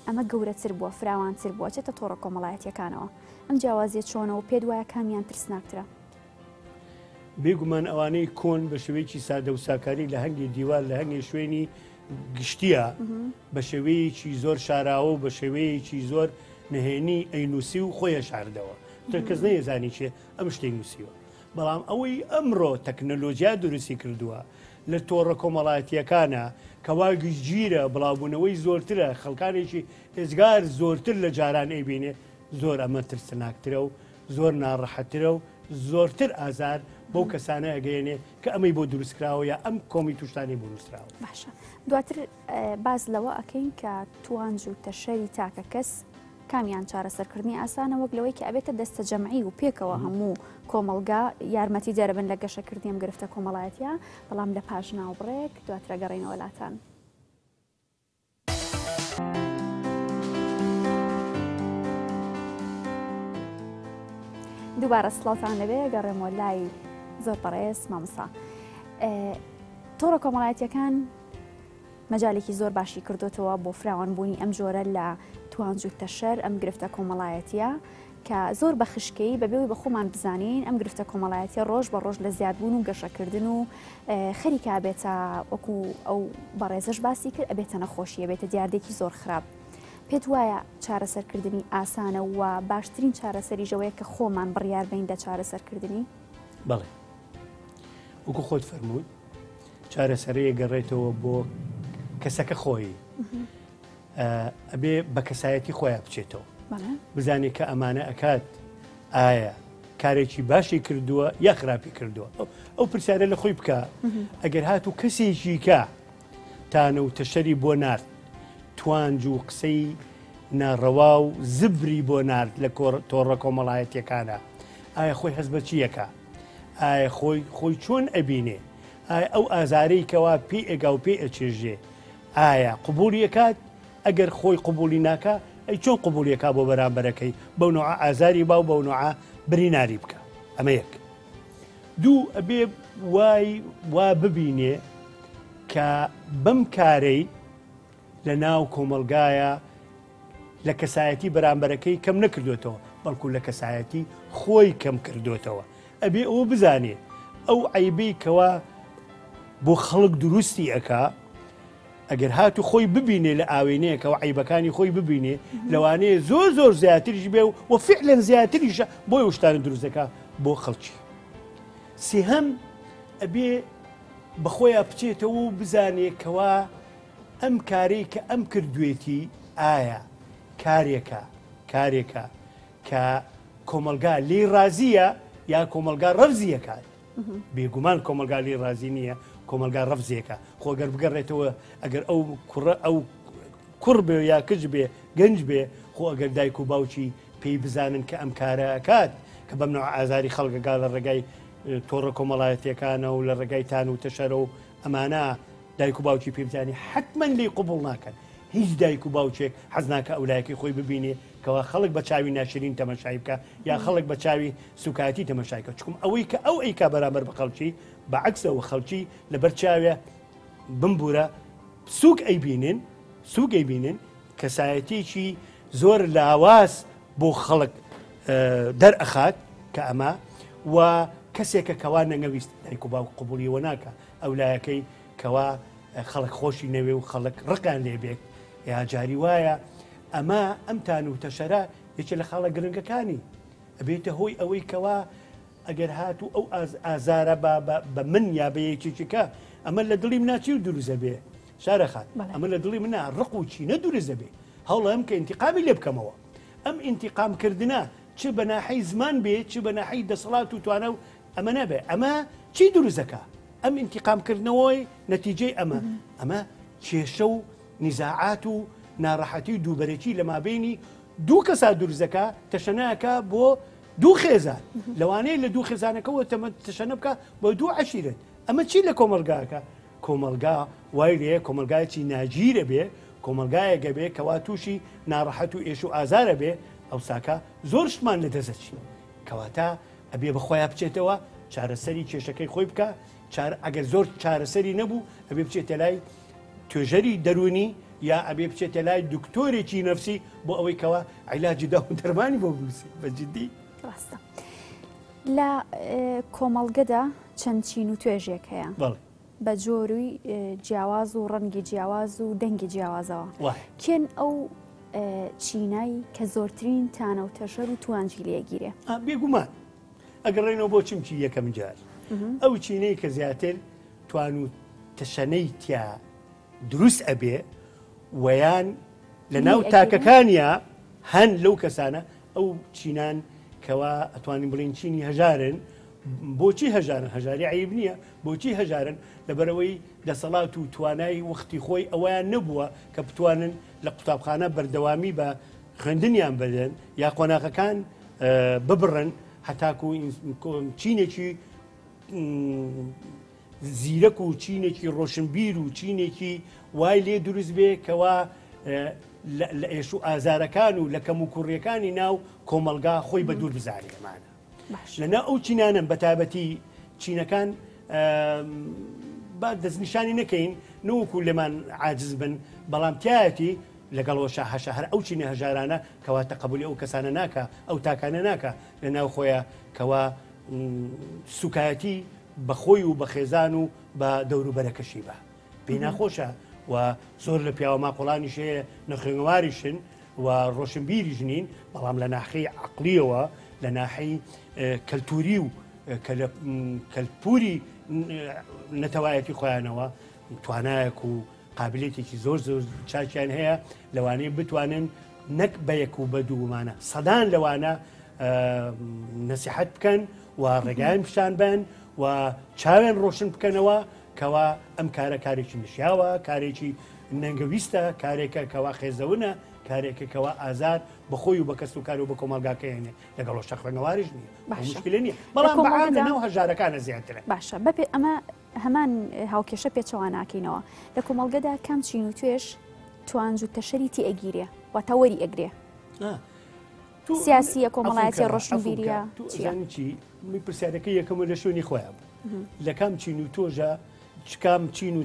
ئەمە گەورەتر بووە فراوانتر بووە چێتە تۆڕە کۆمەڵایەتیەکانەوە ئەم جیاوازیە چۆنەوە پێت وایە کامیان ترسناکترە؟ بێگومان ئەوانەی کۆن بە شێوەیەکی سادە و ساکاری لە هەنگی دیوار لە هەنگی شوێنی گشتیە بە شێوەیەکی زۆر شاراوە و بە شێوەیەکی زۆر نهێنی ئەینوسی و خۆیە شاردەوە تر کەس نەیەزانی چێ ئەم شتەی نووسیوە بەڵام ئەوەی ئەمڕۆ تەکنەلۆجیا دروستی کردووە لە تۆڕە کۆمەڵایەتیەکانە کەوا گشتگیرە بڵاوبوونەوەی زۆرترە خەڵکانێکی ئێجگار زۆرتر لە جاران ئەیبینێ. زۆر ئەمە ترسناکترە و زۆر ناڕەحەترە و زۆرتر ئازار بەو کەسانە ئەگەیەنێ کە ئەمەی بۆ دروستکراوە یا ئەم کۆمی توشتانی بۆ نووسراوە. باشە دواتر باس لەوە ئەکەین کە توانج و تەشەری تاکە کەس کامیان چارەسەرکردنی ئاسانە وەک لەوەی کە ئەبێتە دەستە جەمعی و پێکەوە هەموو کۆمەڵگا یارمەتی دەربن لە گەشەکردنی ئەم گرفتە کۆمەڵایەتیە بەڵام لە پاش ناوبڕێک دواترە گەڕینەوە لاتان. دووبارە سڵاوتان لەبێ گەڕێمەوە لای زۆر بەڕێز مامۆستا تۆڕە کۆمەڵایەتیەکان مەجالێکی زۆر باشی کردوتەوە بۆ فراوانبوونی ئەم جۆرە لە توانج و تەشەر ئەم گرفتە کۆمەڵایەتیە کە زۆر بە خشکەیی بەبێ ئەوەی بە خۆمان بزانین ئەم گرفتە کۆمەڵایەتیە ڕۆژ بە ڕۆژ لە زیادبوون و گەشەکردن و خەریکە ئەبێتە وەکو ئەو بەڕێزەش باسی کرد ئەبێتە نەخۆشی ئەبێتە دیاردێکی زۆر خراپ. پێت وایە چارەسەرکردنی ئاسانە و باشترین چارەسەریش ئەوەیە کە خۆمان بڕیار بین لە چارەسەرکردنی؟ بەڵێ وەکو خۆت فەرمووت چارەسەرەیە گەڕێتەوە بۆ کەسەکە خۆی. ئەبێ بە کەسایەتی خۆیان بچێتەوە بزانێت کە ئەمانە ئەکات ئایا کارێکی باشی کردووە یا خراپی کردووە ئەو پرسیارە لە خۆی بکە ئەگەر هات و کەسێکی کە تانە و تەشەری بۆ نارد توانج و قسەی ناڕەوا و زبری بۆ نارد لە تۆڕە کۆمەڵایەتیەکانە ئایا خۆی هەست بە چیەکە ئایا خۆی خۆی چۆن ئەبینێ ئایا ئەو ئازارەی کەوا پێ ئێگا و پێ ئەچێژێ ئایا قبوڵی ئەکات؟ ئەگەر خۆی قبوڵی ناکا ئەی چۆن قبوڵی ئەکا بۆ بەرامبەرەکەی بەو نەوعە ئازاری با و بەو نەوعە بریناری بکا؟ ئەمە یەک. دوو ئەبێ وای وا ببینێ کە بەم کارەی لە ناو کۆمەڵگایە لە کەسایەتی بەرامبەرەکەی کەم نەکردوێتەوە بەڵکو لە کەسایەتی خۆی کەم کردوێتەوە ئەبێ ئەوە بزانێ ئەو عەیبەی کەوا بۆ خەڵک دروستی ئەکا ئەگەر هاتو خۆی ببینێ لە ئاوێنەیەکەوە عیبەکانی خۆی ببینێ لەوانەیە زۆر زۆر زیاتریش بێ و فعلەن زیاتریشە بۆی شتانە دروست دەکا بۆ خەڵکی سێهەم ئەبێ بەخۆیان بچێتەوە و بزانێ کەوا ئەم کارەی کە ئەم کردوێتی ئایا کارێکە کارێکە کە کۆمەڵگا لێی ڕازییە یا کۆمەڵگا ڕەفزی ئەکات؟ بێگومان کۆمەڵگا لێی ڕازی نییە، کۆمەڵگا ڕەفزی ئەکا. خۆ گەر بگەڕێتەوە ئەگەر ئەو کوڕە ئەو کوڕ بێ یا کچ بێ گەنج بێ خۆ ئەگەر دایک و باوکی پێی بزانن کە ئەم کارە ئەکات کە بەم نەوعە ئازاری خەڵک ئەگا لە ڕێگای تۆڕە کۆمەڵایەتیەکانە و لە ڕێگای تان و تەشەرە و ئەمانە دایک و باوکی پێ بزانێ حەتمەن لێی قبوڵ ناکەن. هیچ دایک و باوکێک حەز ناکا ئەولایەکەی خۆی ببینێ کەوا خەڵک بە چاوی ناشرین تەمەشای بکا یا خەڵک بە چاوی سوکایەتی تەمەشای کە چکم ئەوەی کە ئەو ئەیکا بەرامبەر بە خەڵکی بە عەکسەوە خەڵکی لەبەر چاوێ بمبورە سوک ئەیبینن سوک ئەیبینن کەسایەتیەکی زۆر لاواز بۆ خەڵک دەرئەخات کە ئەمە و کەسێکە کەوا نەنگەویست دایک و باوک قبوڵیەوە ناکە ئەولایەکەی کەوا خەڵک خۆشی نەوێ و خەڵک ڕقیان لێ بێت یا جاری وایە ئەمە ئەم تان و تەشەرە یەکێ لە خاڵە گرنگەکانی ئەبێتە هۆی ئەوەی کەوا ئەگەر هاتوو ئەو ئازارە بە من یا بە یەکێکەکە ئەمە لە دڵی منا چی و دروست دەبێ شارە خان ئەمە لە دڵی منا ڕق و چینە دروست دەبێ هەوڵم کە ئینتیقامی لێ بکەمەوە ئەم ئینتیقامکردنە چ بە ناحەی زمان بێ چ بە ناحەی دەسەڵات و توانە و ئەمە نابێ ئەمە چی دروست دەکا ئەم ئینتیقام کردنەوەی نەتیجەی ئەمە ئەمە کێشە و نیزاعات و ناڕەحەتی و دووبەرەکی لە مابینی دوو کەسا دروست دەکا تەشەناکە بۆ دوو خێزان لەوانەیە لە دوو خێزانەکەەوە تەشەنە بکە بۆ دوو عەشیرەت ئەمە چی لە کۆمەلگاکە کۆمەلگا وای لێ کۆمەلگایکی ناگیرە بێ کۆمەلگایەکە بێ کەوا تووشی ناڕەحەت و ئێش و ئازارە بێ ئەوساکە زۆر شتمان لە دەزەچی کەواتە ئەبێ بە خۆیا بچێتەوە چارەسەری کێشەکەی خۆی بکا چار ئەگەر زۆر چارەسەری نەبوو ئەبێ بچێتە لای توێژەری دەروونی یا ئەبێ بچێتە لای دکتۆرێکی نەفسی بۆ ئەوەی کەوا عیلاجی داو و دەرمانی بۆ بنووسێ بە جدی. ڕاستە لە کۆمەڵگەدا چەند چین و توێژێک هەیە بەڵێ. بە جۆری جیاواز و ڕەنگی جیاواز و دەنگی جیاوازەوە کێن ئەو چینای کە زۆرترین تانە و تەشەر و توانجی لێگیرێ؟ بێگومان ئەگەڕێنەوە بۆ چمکی یەکەم جار ئەو چینەی کە زیاتر توان و تەشەنەی تیا دروست ئەبێ ویان لە ناو تاکەکانیا هەن لەو کەسانە ئەو چینان کەوا ئەتوانین بڵین چینی هەژارن بۆچی هەژارن؟ هەژاری عەیب نییە، بۆچی هەژارن؟ لەبەرئەوەی دەسەڵات و توانای وەختی خۆی ئەوەیان نەبووە کە بتوانن لە قوتابخانە بەردەوامی بە خوێندنیان بدەن یا قۆناغەکان ببڕن هەتاکو چینێکی زیرەک و چینێکی ڕۆشنبیر و چینێکی وای لێ دروست بێ کەوا لە ئێش و ئازارەکان و لە کەم و کوڕیەکانی ناو کۆمەلگا خۆی بە دوور بزانێ ئەمانە. لەناو ئەو چینانەن بەتایبەتی چینەکان با دەستنیشانی نەکەین نەوەکو لێمان عاجز بن بەڵام تایەتی لەگەڵ وەشا هەشە هەر ئەو چینە هەژارانە کەوا تەقەبولی ئەو کەسانە ناکە ئەو تاکانە ناکە لە ناو خۆیان کەوا سوکایەتی بە خۆی و بە خێزان و بە دەوروبەرەکەشی بە پێی ناخۆشە و زۆر لە پیاوە ماقۆڵانیش هەیە نەخوێنەواریشن و ڕۆشنبیریش نین، بەڵام لە ناحەی عەقڵییەوە، لە ناحەی کەلتووری و کەلپوری نەتەوایەتی خۆیانەوە توانایەک و قابلێتێکی زۆر زۆر چاکیان هەیە لەوانەیە بتوانن نەک بە یەک و بە دوومانە سەدان لەوانە نەسیحەت بکەن و ڕێگایان پیشان بن و چاوێن ڕۆشن بکەنەوە کەوا ئەم کارە کارێکی نشیاوە، کارێکی نەنگەویستە، کارێکە کەوا قێزەونە، کارێکە کەوا ئازار بە خۆی و بە کەس و کار و بە کۆمەڵگاکەی هێنێ، لەگەڵ ئەوەشا خوێنەواریش نییە، باشە. موشکیلە نییە، بەڵام لە بە عام کۆمەڵگەدا لەناو هەژارەکانە زیاترە. باشە بەپێ ئەمە هەمان هاوکێشە پێچەواناکەینەوە، لە کۆمەڵگەدا کام چین و توێژ توانج و تەشەری تێ ئەگیرێ، واتە وەری ئەگرێ؟ تۆ سیاسییە، عەفوم کۆمەڵایەتییە، کە، عەفوم کە، ڕۆشنبیرییە، تۆ چییە؟ ئەزانی چی؟ من پرسیارەکەی یەکەمە لە شوێنی خۆیان بوو. لە کام چین و تۆژە چ کام چین و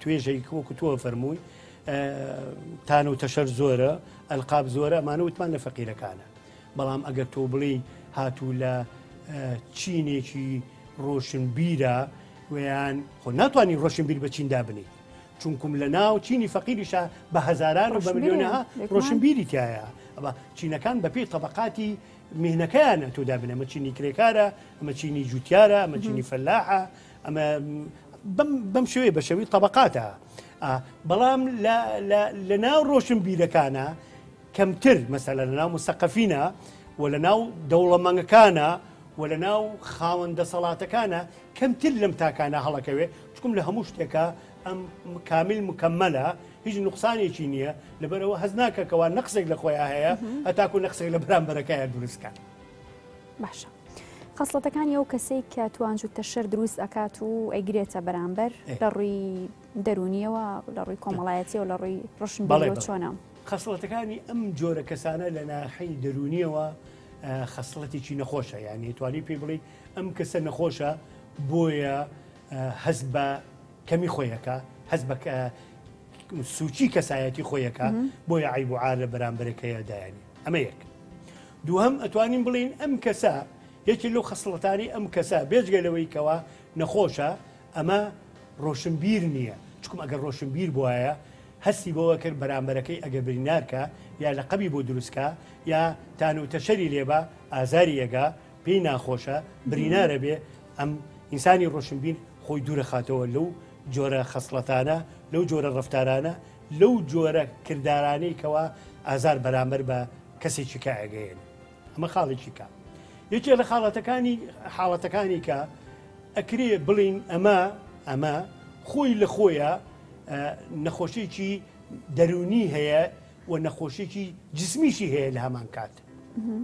توێژەی وەکو تۆ فەرمووی تان و تەشەر زۆرە ئەلقاب زۆرە ئەمانە وتمان لە فەقیرەکانە بەڵام ئەگەر تۆ بڵێی هاتوو لە چینێکی ڕۆشنبیرە ویان خۆ ناتوانانی ڕۆشنبیر بە چیندا بنیت چونکم لە ناو چینی فەقیریشە بە هەزاران و بە ملیۆنەها ڕۆشنبیری تایە ئەوە چینەکان بەپێی طبقاتی میهنەکەیانە تۆ دابنێ ئەمە چینی کرێکارە ئەمە چینی جوتیارە ئەمە چینی فەلاحە ئەمە بەم شێوەیە بە شێوەی طبقاتە بەڵام لە ناو ڕۆشنبیرەکانە کەمتر مەسەلە لە ناو مسەقەفینە و لە ناو دەوڵەمەنگەکانە و لە ناو خاوەن دەسەڵاتەکانە کەمتر لەم تاکانە هەڵەکەوێ چکم لە هەموو شتێکە ئەم کامیل مکەمەلە هیچ نوقسانێکی نییە لەبەرەوە هەز ناکە کەوا نەقسێک لە خۆیان هەیە هەتاکو نەقسێک لە بەرامبەرەکەیان دروستکە. باشە خەسڵەتەکانی ئەو کەسەی کە توانج و تەشەر دروست ئەکات و ئەیگرێتە بەرامبەر لە ڕووی دەرونیەوە لە ڕووی کۆمەڵایەتیەوە لە ڕووی ڕۆشنبیریەوە چۆنە؟ خەسڵەتەکانی ئەم جۆرە کەسانە لە ناحەی دەرونیەوە خەسڵەتێکی نەخۆشە یعنی توانی پێی بڵێ ئەم کەسە نەخۆشە بۆیە هەست بە کەمی خۆیەکە هەست بە سوچی کەسایەتی خۆیەکە بۆیە عیب و عار لە بەرامبەرەکەیە دایانی ئەمە یەک دووهەم ئەتوانین بڵێین ئەم کەسە یەکێ لەو خەسڵەتانی ئەم کەسە بێجگە لەوەی کەوا نەخۆشە ئەمە ڕۆشنبیر نییە چکم ئەگەر ڕۆشنبیر بواە هەستی بەوە کرد بەرامبەرەکەی ئەگەر برینارکە یا لە قەبی بۆ دروستکە یا تان و تەشەری لێبا ئازاری ئەگا پێی ناخۆشە برینارە بێ ئەم ئینسانی ڕۆشنبیر خۆی دوورەخاتەوە لەو جۆرە خەسڵەتانە لەو جۆرە ڕفتارانە لەو جۆرە کردارانەی کەوا ئازار بەرامبەر بە کەسێکی کە ئەگەیەنێ ئەمە خاڵێکی کە یەکێ لە خاڵەتەکانی حاڵەتەکانی کە ئەکرێ بڵین ئەمە ئەمە خۆی لە خۆیە نەخۆشیێکی دەرونی هەیە و نەخۆشیێکی جسمیشی هەیە لە هەمان کات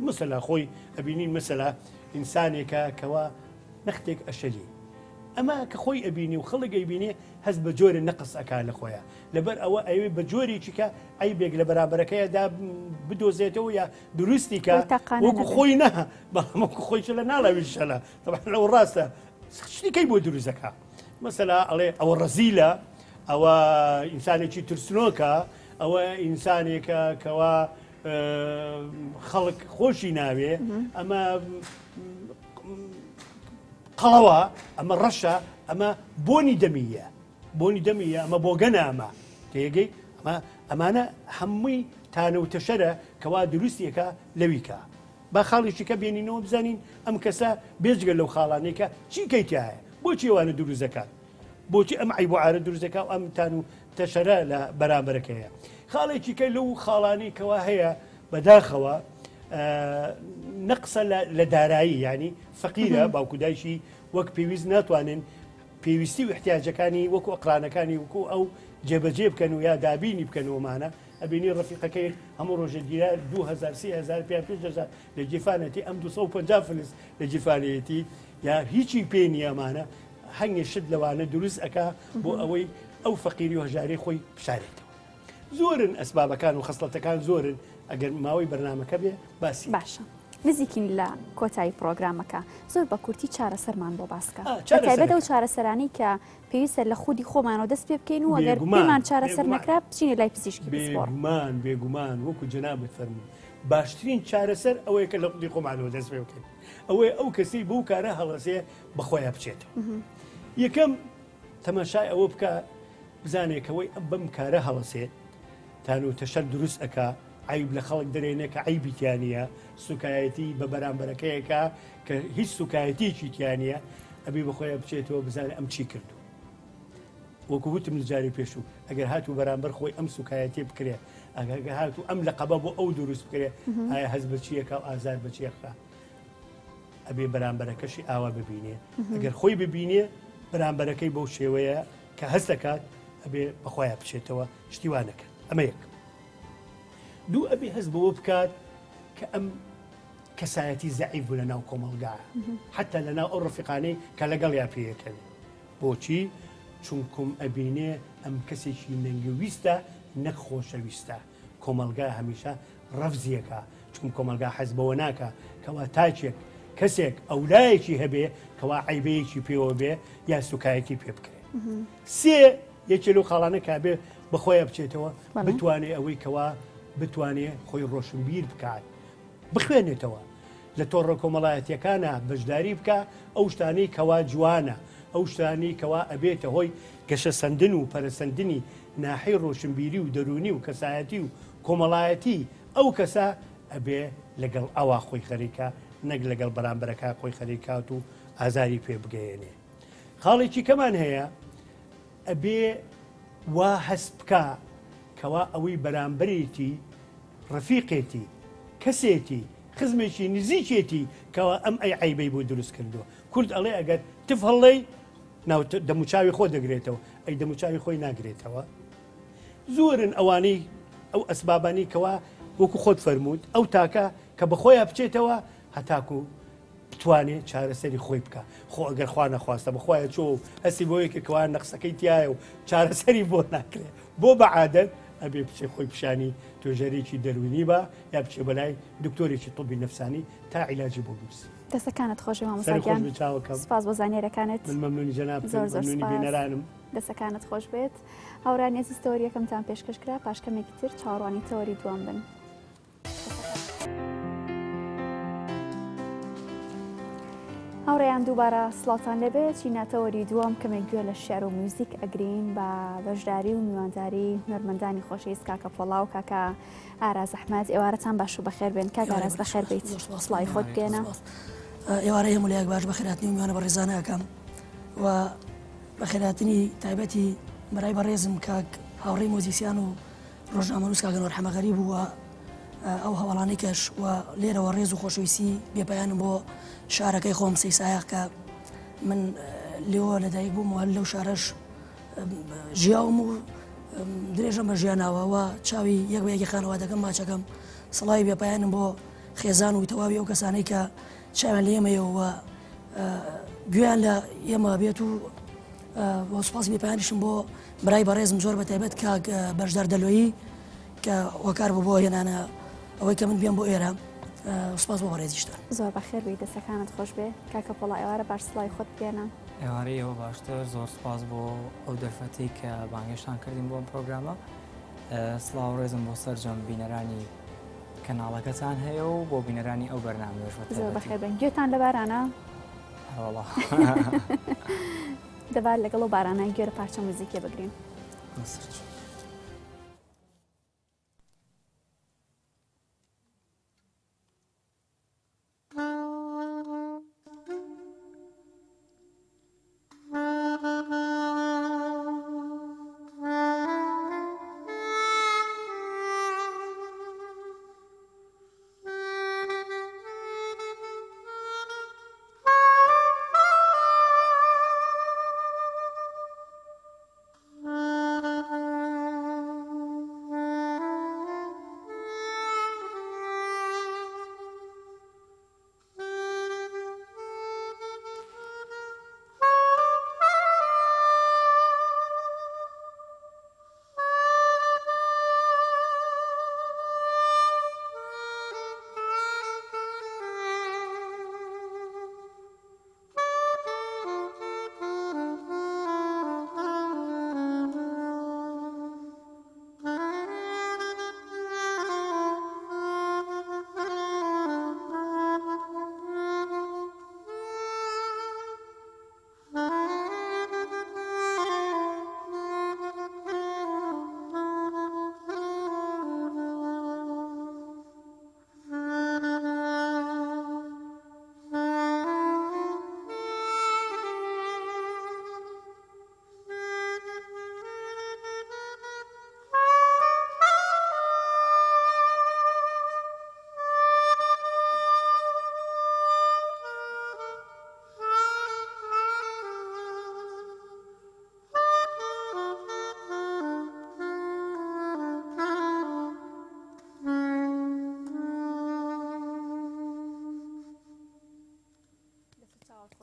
مەسەلا خۆی ئەبینین مەسەلا ئینسانێکە کەوا نەختێک ئەشەلی ئەمە کە خۆی ئەبینی و خەڵک ئەیبینێ هەست بە جۆرێ نەقس ئەکا لە خۆیا لەبەر ئەوە ئەیەوێ بە جۆرێکی کە عەیبێک لە بەرامبەرەکەیدا بدۆزێتەوە یا دروستی کە خۆی تاقانە وەکو نەبێ. خۆی نا بەڵام وەکو خۆی شەلە ناڵێ شەلە طبعا لەو ڕاستە شتی کەی بۆ دروست دەکا مەسەلا ئەڵێ ئەوە ڕەزیلە ئەوە ئینسانێکی ترسنۆکە ئەوە ئینسانێکە کەوا خەڵک خۆشی ناوێ ئەمە قەڵەوە، ئەمە ڕەشە، ئەمە بۆنی دەمییە، بۆنی دەمییە، ئەمە بۆگەنە، ئەمە تێگەی ئەمە ئەمانە هەمووی تانە و تەشەرە کەوا دروستیەکە لەویکە. با خاڵێکی کە بێنینەوە بزانین ئەم کەسە بێجگە لەو خاڵانەی کە چی کەی تایە بۆچی ئەوانە دروست دەکات بۆچی ئەم عیب و عارە دروست دەکات و ئەم تان و تەشەرە لە بەرامبەرەکەیە خاڵێکی کە لەو خاڵانەی کەوا هەیە بەداخەوە نەقسە لە دارایی ینی فەقیرە باوکو دایکی وەک پێویست ناتوانن پێویستی و احتیاجەکانی وەکو ئەقرانەکانی وەکو ئەو جێبەجێ بکەن و یا دابینی بکەن ومانە ئەبینی ڕفیقەکەی هەموو ڕۆژە دیرار 2000 3000 5000 لە گیرفانەتی ئەم 250 فلس لە گیرفانەیەتی یا هیچی پێ نییەمانە هەنگێ شت لەوانە دروست ئەکا بۆ ئەوەی ئەو فەقیری و هەژاری خۆی بشارێتەوە. زۆرن ئەسبابەکان و خەسڵەتەکان زۆرن ئەگەر ماوەی بەرنامەکە بێ باسی. باشە نزیکین لە کۆتایی پڕۆگرامەکە زۆر بە کورتی چارەسەرمان بۆ باسکە بەتایبەت ئەو چارەسەرانەی کە پێویستە لە خودی خۆمانەوە دەست پێ بکەین و ئەگەر پێمان چارەسەر نەکرا بچینە لای پزیشکی پسپۆڕ. بێگومان بێگومان وەکو جەنابت فەرموو باشترین چارەسەر ئەوەیە کە لە خودی خۆمانەوە دەست پێ بکەین ئەوەیە ئەو کەسەی بەو کارە هەڵەسێ بە خۆیا بچێتەوە یەکەم تەماشای ئەوە بکە بزانێ کەوەی ئەم بەم کارە هەڵەسێ تان و تەشەر دروست ئەکا عیب لە خەڵک دەرێنێ کە عیبی تیا نییە سوکایەتی بە بەرامبەرەکەیەکە کە هیچ سوکایەتیەکی تیا نییە ئەبێ بەخۆیان بچێتەوە بزانێ ئەم چی کردو وەکو وتم لە جاری پێشوو ئەگەر هاتوو بەرامبەر خۆی ئەم سوکایەتی بکرێ ئەگەر هاتوو ئەم لە قەبە بۆ ئەو دروست بکرێ ئایا هەست بە چیەکە و ئازار بە چیەکە ئەبێ بەرامبەرەکەشی ئاوا ببینێ ئەگەر خۆی ببینێ بەرامبەرەکەی بەو شێوەیە کە هەست دەکات ئەبێ بەخۆیان بچێتەوە شتی وا نەکات ئەمە یەک دوو ئەبێ هەست بەوە بکات کە ئەم کەسایەتی زەعیف بوو لە ناو کۆمەڵگا حتا لە ناو ئەو ڕفیقانەی کە لەگەڵ یا پێیەکەن بۆچی چونکم ئەبینێ ئەم کەسێکی نەنگویستە نەک خۆشەویستە کۆمەڵگا هەمیشە ڕەفزیەکە چونکم کۆمەڵگا حەز بەوە ناکا کەوا تاکێک کەسێک ئەولایەکی هەبێ کەوا عەیبەیەکی پێوە بێ یا سوکایەتی پێ بکرێ سێ یەکێ لەو خاڵانە کابێ بەخۆیان بچێتەوە بتوانێ ئەوەی کەوا بتوانێ خۆی ڕۆشنبیر بکات بخوێنێتەوە لە تۆڕە کۆمەڵایەتیەکانە بەشداری بکە ئەو شتانەی کەوا جوانە ئەو شتانی کەوا ئەبێتە هۆی گەشەسەندن و پەرەسەندنی ناحەی ڕۆشنبیری و دەروونی و کەسایەتی و کۆمەڵایەتی ئەو کەسە ئەبێ لەگەڵ ئەوا خۆی خەریکە نەک لەگەڵ بەرامبەرەکە خۆی خەریکات و ئازاری پێ بگەیەنێ. خاڵێکی کەمان هەیە ئەبێ وا هەست بکا کەوا ئەوەی بەرامبەرێتی ڕەفیقێتی کەسێتی خزمێکی نزیکێتی کەوا ئەم ئەی عەیبەی بۆ دروست کردووە. کورد ئەڵێ ئەگەر تف هەڵڵێی ناو دەموچاوی خۆ دەگرێتەوە ئەی دەموچاوی خۆی ناگرێتەوە زۆرن ئەوانەی ئەو ئەسبابانی کەوا وەکو خۆت فەرمووت ئەو تاکە کە بەخۆیان بچێتەوە هەتاکو بتوانێت چارەسەری خۆی بکە خۆ ئەگەر خوا نەخواستە بەخوایە چۆ و هەستی بۆ یەکێک کەوا نەقسەکەی تایە و چارەسەری بۆ ناکرێ بۆ بە عادەت ئەبێ بچێ خۆی پیشانی توێژەرێکی دەروونی بە یا بچێ بەلای دکتۆرێکی طبی نەفسانی تا عیلاجی بۆ بنووسی. دەستەکانت خۆش بێ مامۆستا گیان سپاس بۆ زانیاریەکانت. من مەمنونی جەنابتم زۆر زۆر مەمنونی سپاس. بینەرانم. دەستەکانت خۆش بێت. هاوڕێیانی ئەزیز تەوەری یەکەمتان پێشکەش کرا پاش کەمێکی تر چاوەڕوانی تەوەری دووەم بن. هاوڕێیان دووبارە سڵاوتان لێبێ چینە تەوەری دووەم کەمێک گوێ لە شعر و میوزیک ئەگرین بە بەشداری و میوانداری هونەرمەندانی خۆشەویست کاکە پۆڵا و کاکە ئاراز ئەحمەد ئێوارەتان باش و بەخێر بێن کاک ئاراز بەخێر بیت سڵاوی خۆت بگەێنە. ئێوارەی هەموو لایەک باش بەخێرهاتنی و میوانە بەڕێزانە ئەکەم و بەخێرهاتنی تایبەتی برای بەڕێزم کاک هاوڕێی مۆزیسیان و ڕۆژنامەنووس کاک ئەنوەر حەمەغەریب و ئەو هەواڵانەی کەش و لێرەوە ڕێز و خۆشەویستی بێپایانم بۆ شارەکەی خۆم سەیسایەق کە من لێوە لەدایک بووم و هەر لەو شارەش ژیاوم و درێژەم بە ژیاناوە و چاوی یەک بە یەکی خانەوادەکەم ماچەکەم سڵاوی بێپایانم بۆ خێزان و تەواوی ئەو کەسانەی کە چاویان لە ئێمەیە و گوێیان لە ئێمە بێت و سوپاسی بێپایانیشم بۆ برای بەڕێزم زۆر بە تایبەت کاک بەشدار دەلۆیی کە هۆکار بوو بۆ هێنانە ئەوەی کە من بێم بۆ ئێرە سوپاس بۆ بەڕێزیشتان. زۆر بەخێر بێی دەستەکانت خۆش بێ کاکە پۆڵا ئێوارە باش سڵاوی خۆت بگەیەنە. ئێوارەی ئێوە باشتر زۆر سوپاس بۆ ئەو دەرفەتەی کە بانگێشتان کردین بۆ ئەم پرۆگرامە سڵاو ڕێزم بۆ سەرجەم بینەرانی کەناڵەکەتان هەیە و بۆ بینەرانی ئەو بەرنامەیەش بە زۆر تایبەتی. بەخێر بێن گوێتان لە بارانە؟ هەروەڵا. دەبا لەگەڵ ئەو بارانە گوێ لە پارچە موزیکێ بگرین. سەرچاو.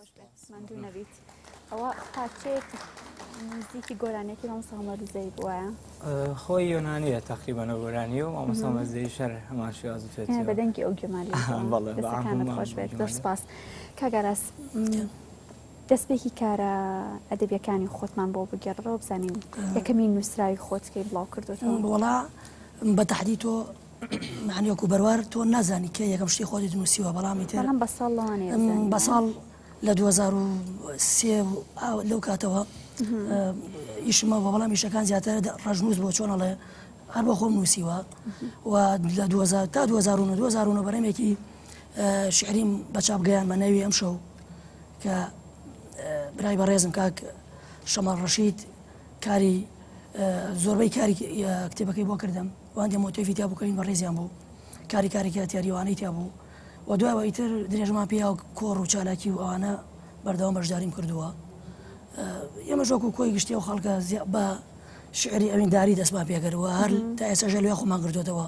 خۆش بێت ماندوو نەبیت ئەوە پارچەیەک موزیکی گۆرانیەکی مامۆستا عومەر دزەیی بووایە خۆی یۆنانیە تقریبا گۆرانی و مامۆستا عومەر دزەیی شەر هەمان شێواز و توێتیەوە. بە دەنگی ئەو گوێمان لێ بووە. بەڵێ، بە دەستەکانت ئاهەنگمان خۆش بێت گوێمان زۆر لێ. سپاس کاک ئاراس دەستپێکی کارە ئەدەبیەکانی خۆتمان بۆ بگێڕەوە بزانین یەکەمین نووسراوی خۆت کەی بڵاو کردوتەوە وەڵا بە تەحدید تۆ معنی وەکو بەروار تۆ نازانی کێ یەکەم شتی خۆتی نووسیوە بەڵام ئیتر بەڵام بە ساڵ لەوانەیە بزانین. بە ساڵ لە 2003 لەو کاتەوە ئیشمە بە بەڵام ئیشەکان زیاتر ڕەشنووس بۆ چۆن ئەڵێ هەر بۆ خۆم نووسیوە و لە 2000 تا 2009 2009 بەرەمێکی شعریم بە چاپ گەیان بە ناوی ئەم شەو کە برای بەڕێزم کاک شەماڵ ڕەشید کاری زۆربەی کاری کتێبەکەی بۆ کردم و هەندێ مۆتیڤی تیا بوو کە ئین بەڕێزیان بوو کاری کاریکاتیاری وانەی تیا بوو و دوایەوە ئیتر درێژەمان پێیا و کۆڕ و چالاکی و ئەوانە بەردەوام بەشداریم کردووە ئێمەش وەکو کۆی گشتی ئەو خەڵکە بە شعری ئەوینداری دەستمان پێکرد و هەر تا ئێستا لەوێ خۆمان گرتووەتەوە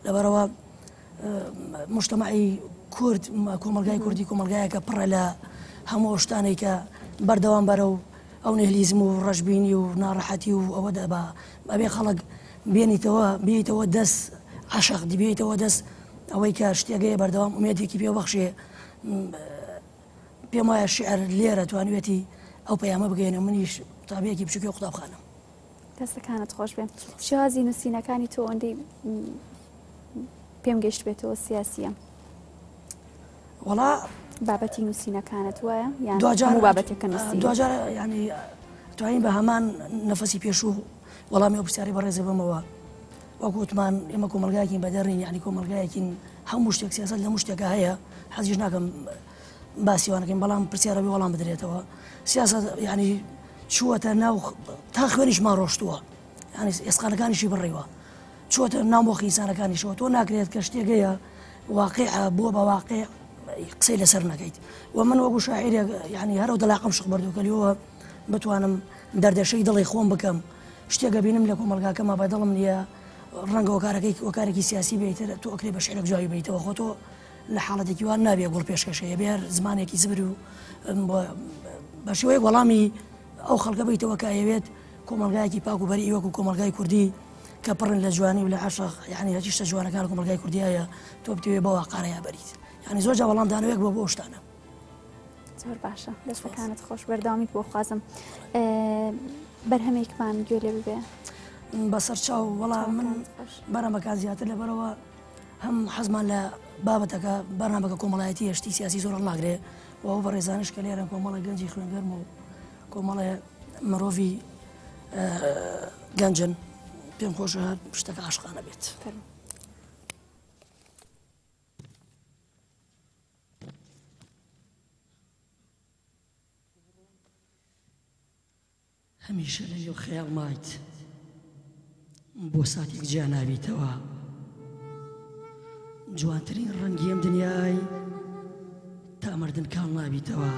لەبەرەوە مجتەمەعی کورد کۆمەلگای کوردی کۆمەلگایەکە پڕە لە هەموو شتانێک کە بەردەوام بەرە و ئەو نهلیزم و ڕەشبینی و ناڕەحەتی و ئەوە دەبا ئەبێ خەڵک بێنیتەوە بێیتەوە دەست عەشق بێیتەوە دەست ئەوەی کە شتێک هەیە بەردەوام ئومێدێکی پێ بەخشێ پێم وایە شیعر لێرە توانیوێتی ئەو پەیامە بگەیەنێ منیش قوتابیەکی بچووکی قوتابخانەم. دەستەکانت خۆش بێ شێوازی نووسینەکانی تۆ ئەوەندەی پێم گەیشتبێتەوە سیاسیە وەڵا بابەتی نووسینەکانت وایە یان دواجار هەموو بابەتێکە نووسی دواجار ینی توانین بە هەمان نەفەسی پێشوو وەڵامی ئەو پرسیاری بەڕێزە بەمەوە وەک وتمان ئێمە کۆمەڵگایەکین بەدەر نین یانی کۆمەڵگایەکین هەموو شتێک سیاسەت لە هەموو شتێکا هەیە حەزیش ناکەم باسی وانەکەین بەڵام پرسیارە بێ وەڵام بدرێتەوە سیاسەت یانی چووەتە ناو تا خوێنیشمان ڕۆشتووە یانی ئێسقانەکانیشی بڕیوە چووەتە ناو مۆخی ئینسانەکانیشەوە تۆ ناکرێت کە شتێک هەیە واقع بووە بە واقع قسەی لەسەر نەکەیت و من وەکو شاعیرێک یعنی هەرو دەلاقم شق بەردوو کە لێوە بتوانم دەردەشەی دڵی خۆم بکەم شتێک ئەبینم لە کۆمەڵگاکەما بە دڵم نییە ڕەنگە هۆکارەکەی هۆکارێکی سیاسی بێ ئیتر تۆ ئەکرێ بە شعرێک جوابی بەیتەوە خۆ تۆ لە حاڵەتێکی وا نابێ گوڵ پێشکەشەیە بێ هەر زمانێکی زبر و بە شێوەیەک وەڵامی ئەو خەڵکە بیتەوە کە ئەیەوێت کۆمەڵگایەکی پاک و بەری وەکو کۆمەڵگای کوردی کە پڕن لە جوانی و لە عەشق یعنی هەرچی شتە جوانەکان کۆمەڵگای کوردی هەیە تۆ بتەوێ بەو ئاقارەیا بەریت یعنی زۆر جا وەڵامدانەوەیەک بۆ بۆ ئەو شتانە. زۆر باشە دەستەکانت خۆش بەردەوامیت بۆ خوازم بەرهەمێکمان گوێ لێ ببێ بەسەر چاو وەڵا من بەرەمەکان زیاتر لەبەرەوە هەم حەزمان لە بابەتەکە بەرنامەکە کۆمەڵایەتی هێشتی سیاسی زۆر هەڵناگرێ و ئەو بەڕێزانش کە لێرە کۆمەڵە گەنجی خوێنگەرم و کۆمەڵێ مرۆڤی گەنجن پێم خۆشە شتەکە عاشقانە بێت. هەمیشە لە نێو خەیاڵمایت بۆ ساتێک جیا نابیتەوە جوانترین ڕەنگی ئەم دنیای تا مردن کاڵ نابیتەوە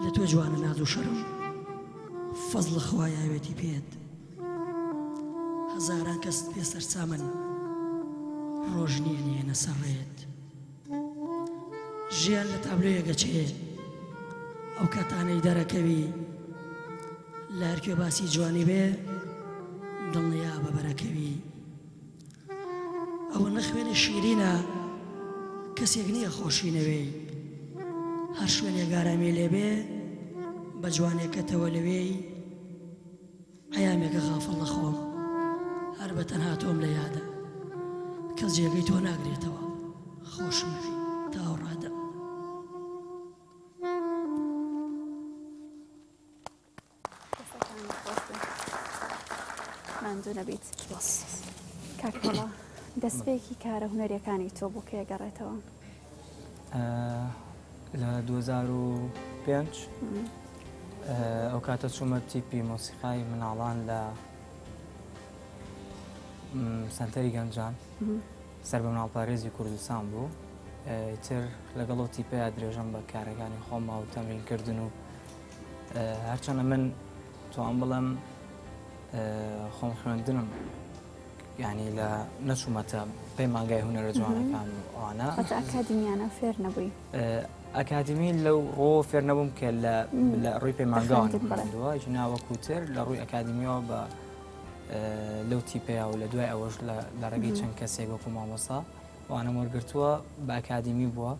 لە تۆ جوانە ناز و شەرم فەزڵ خوا یاوێتی پێت هەزاران کەست پێ سەرسامن ڕۆژ نییە نیەنە سەر ڕێت ژیان لە تابلۆیەک ئەچێ ئەو کاتانەی دەرەکەوی لە هەرکوێ باسی جوانی بێ دڵنیا بە بەرەکەوی ئەوە نەخوێنی شیرینە کەسێک نییە خۆشی نەوێی هەر شوێنێک ئارامی لێبێ بە جوانێکەتەوە لەوێی عەیامێکە غافڵ لە خۆم هەر بە تەنها تۆم لە یادە کەس جێگەی تۆ ناگرێتەوە خۆشم ئەوێی تا ئەو ڕادە. ماندوو نەبیت کاک هەڵا دەستپێکی کارە هونەریەکانی تۆ بۆ کێ گەڕێتەوە؟ لە 2005 ئەو کاتە چوومە تیپی مۆسیقای مناڵان لە سنتەری گەنجان سەر بە مناڵپارێزی کوردستان بوو تر لەگەڵ ئەو تیپەیە درێژەم بە کارەکانی خۆما و تەمرینکردن و هەرچەنە من توان بڵێم خۆم خوێندنم یعنی لە نەچوومەتە پەیمانگای هونەرە جوانەکان و ئەوانە ئەکادیمیانە فێر نەبووی؟ ئەکادمی لەو ڕۆ فێر نەبووم کە لە ڕووی پەیمانگاوە خوێندووە ژنا وەکوتر لە ڕووی ئەکادمیەوە بە لەو تیپەیە و لە دوای ئەوەش لە ڕێگەی چەند کەسێک وەکو مامۆسا وانەم وەرگرتووە بە ئەکادمی بووە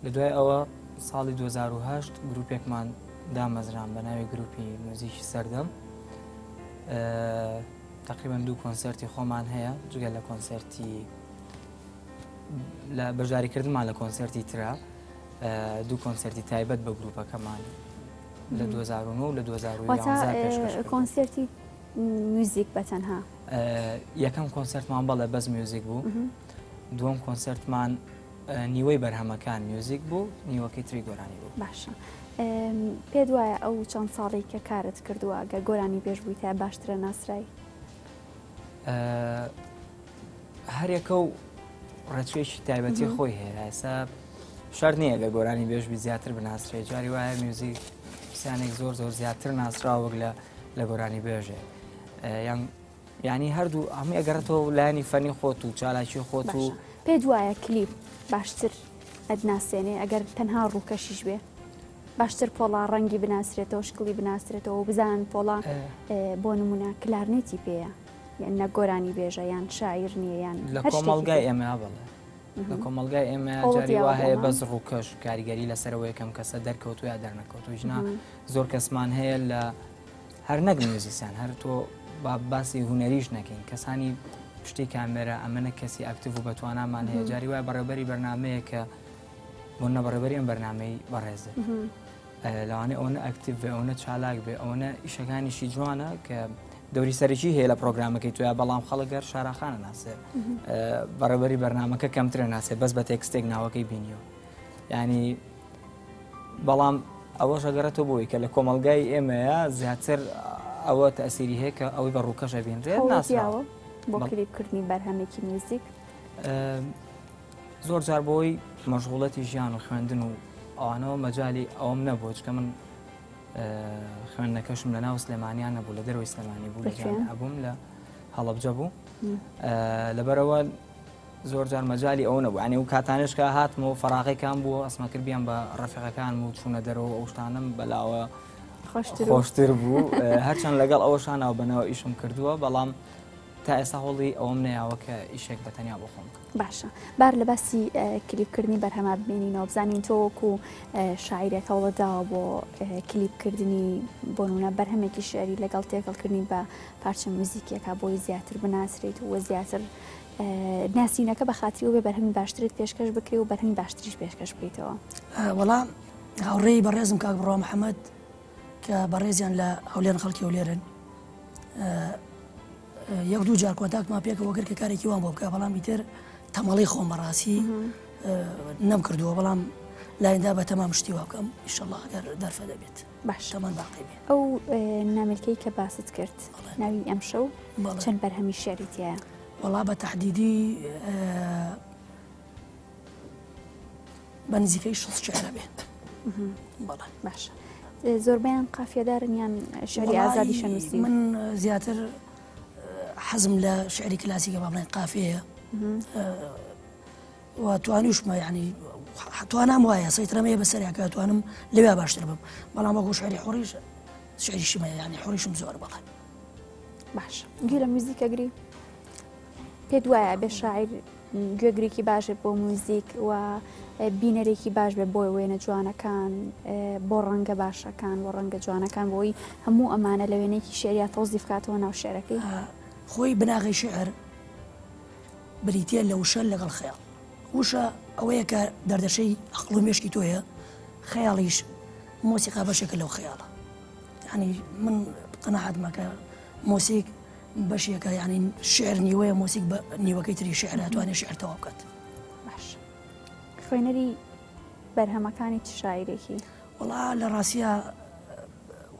لە دوای ئەوە ساڵی 2008 گروپێکمان دامەزران بە ناوی گروپی موزیکی سەردەم تقریبا دوو کۆنسرتی خۆمان هەیە جگە لە کۆنسرتی لە بەشداریکردنمان لە کۆنسرتی ترا دوو کۆنسرتی تایبەت بە گروپەکەمان لە 2009 لە 2011 کۆنسرتی میوزیک بە تەنها یەکەم کۆنسرتمان بەڵێ بەس میوزیک بوو دووەم کۆنسرتمان نیوەی بەرهەمەکان میوزیک بوو نیوەکەی تری گۆرانی بوو. باشە پێت وایە ئەو چەند ساڵی کە کارت کردووە گەر گۆرانی بێژ بوویتە باشترە ناسرای؟ هەرێکە و ڕێچکەیەکی تایبەتی خۆی هەیە ئێستا شەر نییە گەر گۆرانی بێژبی زیاتر بناسرێ جاری وایە میوزیک سیانێک زۆر زۆر زیاتر ناسراوە وەک لە لە گۆرانی بێژێ یان یانی هەردوو هەمووی ئەگەڕێتەوە لایەنی فەنی خۆت و چالاکی خۆت و. باشە پێت وایە کلیپ باشتر ئەتناسێنێ ئەگەر تەنها ڕووکەشیش بێ باشتر پۆڵا ڕەنگی بناسرێتەوە شکڵی بناسرێتەوە و بزانن پۆڵا بۆ نمونە کلارنێتی پێیە یان نە گۆرانی بێژە یان شاعیر نییە یان لە کۆمەڵگای ئێمە بەڵێ لە کۆمەڵگای ئێمە جاری وا هەیە بەس ڕووکەش کاریگەری لەسەرەوە یەکەم کەسە دەرکەوتو یا دەرنەکەوتو ژنا زۆر کەسمان هەیە لە هەر نەک میوزیسیان هەر تۆ با باسی هونەریش نەکەین کەسانی پشتی کامێرا ئەمەنە کەسی ئەکتیڤ و بەتوانامان هەیە جاری وایە بەڕێوبەری بەرنمەیە کە بۆ نە بەڕێوبەری ئەم بەرنمەی بەڕێزە لەوانەیە ئەوەنە ئەکتیڤ بێ ئەوەنە چالاک بێ ئەوەنە ئیشەکانیشی جوانە کە دەوری سەرەکی هەیە لە پرۆگرامەکەی تویا بەڵام خەڵک گەر شاراخانە ناسێ بەڕێوبەری بەرنمەکە کەمترە ناسێ بەس بە تێکستێک ناوەکەی بینیەوە ینی بەڵام ئەوەش ئەگەڕێتەوە بۆی کە لە کۆمەڵگای ئێمەیە زیاتر ئەوە تەسیری هەیە کە ئەوەی بە ڕووکەش ئەبینرێت ناسراوە بۆ کلیپکردنی بەرهەمێکی میوزیک زۆر جار بۆی مەشغوڵەتی ژیان و خوێندن و ئەوانەوە مەجای ئەوم نەبوو چکە من خوێندنەکەشم لە ناو سلێمانیان نەبوو لە دەرەوەی سلێمانی بوو لە بووم لە هەڵەبجە بوو لەبەرەوە زۆر جار مەجالی ئەوە نەبوو یانی ئەو کاتانەش کە هاتمەوە فەراغی کام بوو ئەسمە کرد بیان بە ڕەفیقەکانم و چوونە دەرەوە ئەو شتانەم بەلاوە خۆشتر بوو هەرچەند لەگەڵ ئەوەشان ناو بەناو ئیشم کردووە بەڵام تا ئێستا هەوڵی ئەوەم نەیاوە کە ئیشێک بە تەنیا بۆ خۆم بکەم. باشە بار لە باسی کلیپکردنی بەرهەما بمێنینەوە بزانین تۆ وەکو شاعیرێک هەوڵت داوە بۆ کلیپکردنی بۆ نمونە بەرهەمێکی شعری لەگەڵ تێکەڵکردنی بە پارچە موزیکێکا بۆی زیاتر بناسرێیت و زیاتر ناسینەکە بە خاتری بێ بەرهەمی باشترت پێشکەش بکرێ و بەرهەمی باشتریش پێشکەش بکەیتەوە. وەڵا هاوڕێی بەڕێزم کاک بڕوا محەممەد کە بەڕێزیان لە هەولێرن خەڵکی هەولێرن یەک دوو جار کۆنتاکتمان پێکەوە کرد کە کارێکی وان بۆ بکە بەڵام ئیتر تەمەڵی خۆم بەڕاستی نەم کردووە بەڵام لایندا بە تەمام شتی وا بکەم ئیشەڵا ئەگەر دەرفە دەبێت باش تەمان باقی بێ ئەو نامیلکەی کە باست کرد ناوی ئەمشەو چەند بەرهەمی شعری تیایە؟ وەڵا بە تەحدیدی بە نزیکەی 60 شعرە بێت بەڵێ باشە زۆربەیان قافیەدارن یان شعری ئازادی شەنووسی من زیاتر حەزم لە شعری کلاسیکە با بڵێن قافەیە و توانیشمە یعنی توانام وایە سەیترەم هەیە بەسەریا کە توانم لەوێ باشتر بم بەڵام وەکو شعری حوڕیش شعریشم هەیە یعنی حوڕیشم زۆر بەڵێ باش گوێ لە میوزیک ئەگری پێت وایە بێ شاعیر گوێگرێکی باش بێت بۆ میوزیک و بینەرێکی باش بێ بۆ وێنە جوانەکان بۆ ڕەنگە باشەکان بۆ ڕەنگە جوانەکان بۆی هەموو ئەمانە لە وێنەیەکی شعریا تەوزیف کاتەوە ناو شعرەکەی خۆی بناغەی شعر بریتییە لە وشە لەگەڵ خەیاڵ. وشە ئەوەیە کە دەردەشەی عەقڵ و مێشکی تۆیە، خەیاڵیش مۆسیقا بەشێکە لەو خەیاڵە. یانی من قەناعەتمە کە مۆسیک بەشێکە یانی شعر نیوەیە مۆسیک بە نیوەکەی تری شعر ئەتوانێت شعر تەواو بکات. باش خوێنەری بەرهەمەکانی چ شاعیرێکی؟ وەڵا لە ڕاستیا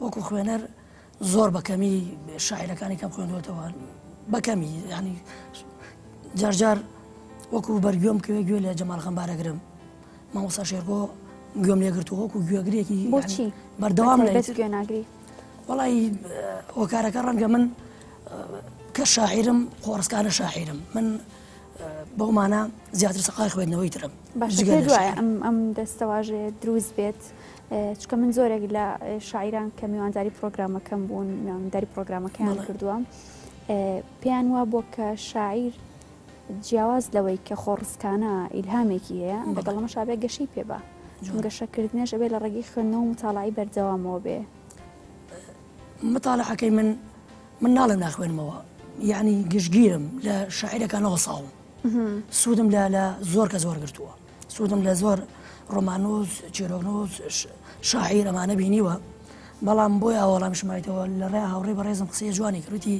وەکو خوێنەر زۆر بە کەمی شاعیرەکانی کەم خوێندوەتەوە بە کەمی ینی جارجار وەکو بەرگوێم کەوێ گوێ لە جەمال خەمبارەگرم مامۆستا شێرکۆ گوێم لێگرتووە وەکو گوێگرێکی بۆچی بەردەوام لە گوێ ناگری وەڵی هۆکارەکە ڕەنگە من کە شاعیرم خۆڕسکانە شاعیرم من. بەو مانا زیاتر سەقای خوێندنەوەی ترم. باشە جگە کێ لە دوایە شیعر. ئەم ئەم دەستەواژەیە دروست بێت؟ چونکە من زۆرێک لە شاعیران کە میوانداری پرۆگرامەکەم بوون میوانداری پرۆگرامەکەیان بەڵێ. کردووە پێیان وابووە کە شاعیر جیاواز لەوەی کە خۆڕسکانە ئیلهامێکی هەیە بەڵێ. لەگەڵ ئەمەشا بێ گەشەی پێ با چون جوان. گەشەکردنێش ئەبێ لە ڕێگەی خوێندنەوە و متاڵعەی بەردەوامەوە بێ. متاڵعەکەی من من ناڵێم ناخوێنمەوە یعنی گشتگیرم لە شاعیرەکان نەوەساوم سوودم لە لە زۆر کەس وەرگرتووە سوودم لە زۆر ڕۆماننووس چیرۆکنووس شاعیر ئەمانە بینیوە بەڵام بۆیە وەڵامیشم مایتەوە لە ڕێ هاوڕێی بەڕێزم قسەی جوانی کرد وتی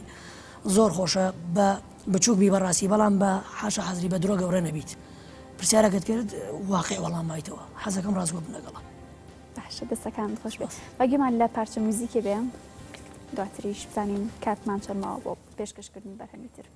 زۆر خۆشە بە بچووک بی بەڕاستی بەڵام بە حاشا حەزری بە درۆ گەورە نەبیت پرسیارەکەت کرد واقع وەڵام مایتەوە حەزەکەم ڕاستگۆ بم لەگەڵە. باشە دەستەکانت خۆش بێت با گوێمان لە پارچە موزیکێ بێ دواتریش بزانین کاتمان چەند ماوە بۆ پێشکەشکردنی بەرهەمی تر.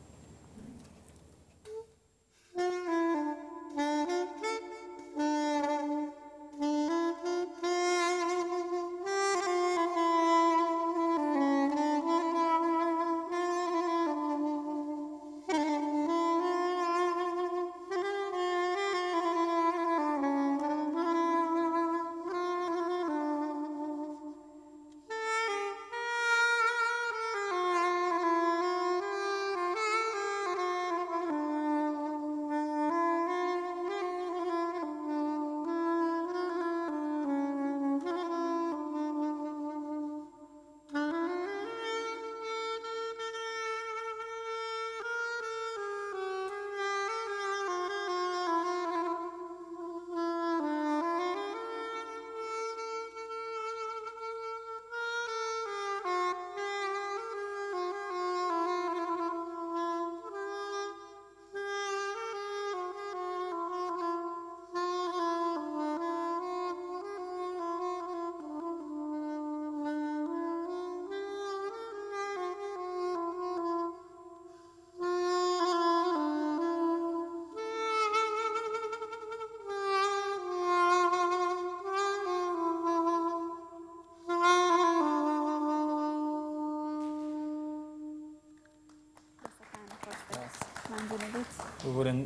ببورن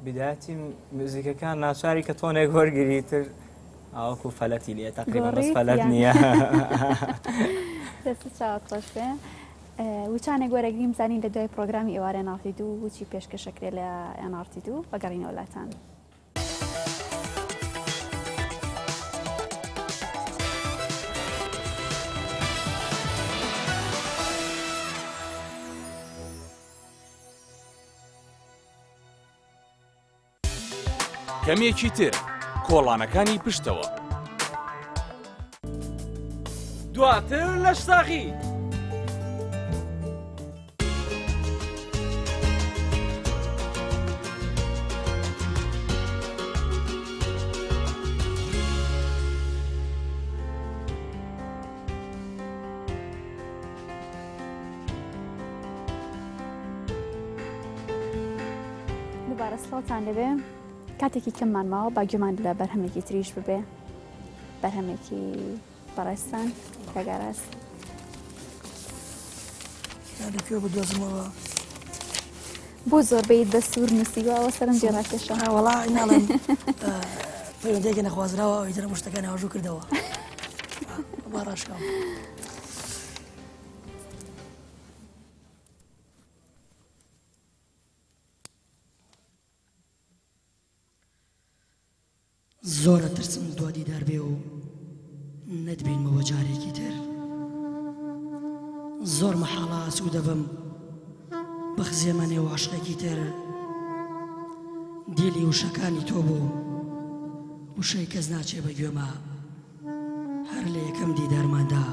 بدايتي موزیکەکان ناچاری کە تۆنێک وەرگری تر ئاوەکو فەلەتی لێ تقریبا بەس فەلەت نییە. دەست چاوت خۆش بێ. وچانێک وەرەگریم زانین لە دوای پرۆگرامی ئێوارە ناڕتی دوو وچی پێشکەشەکرێ لە ئەناڕتی دوو بەگەڕینەوە لاتان. کەمێکی تر کۆڵانەکانی پشتەوە. دواتر لەشساغی. دووبارە سڵاوتان لێبێ کاتێکی کەممان ماوە با گوێمان لە بەرهەمێکی تریش ببێ بەرهەمێکی بەڕێزتان کاک ئاراس. لە کوێ بدۆزمەوە؟ بۆ زۆربەیت بە سوور نووسیوە ئەوە سەرنجی ڕاکێشا. وەڵا ناڵێم پەیوەندییەکی نەخوازراوە ئەوی ترم شتەکانی ئاژوو کردەوە با ڕاشکاوم. زۆر ئەترسم دوا دیدار بێ و نەتبینمەوە جارێکی تر. زۆر مەحاڵە ئاسوودە بم بخزێمە نێو عەشقێکی تر. دیلی وشەکانی تۆ بووم، وشەی کەس ناچێ بە گوێما. هەر لە یەکەم دیدارماندا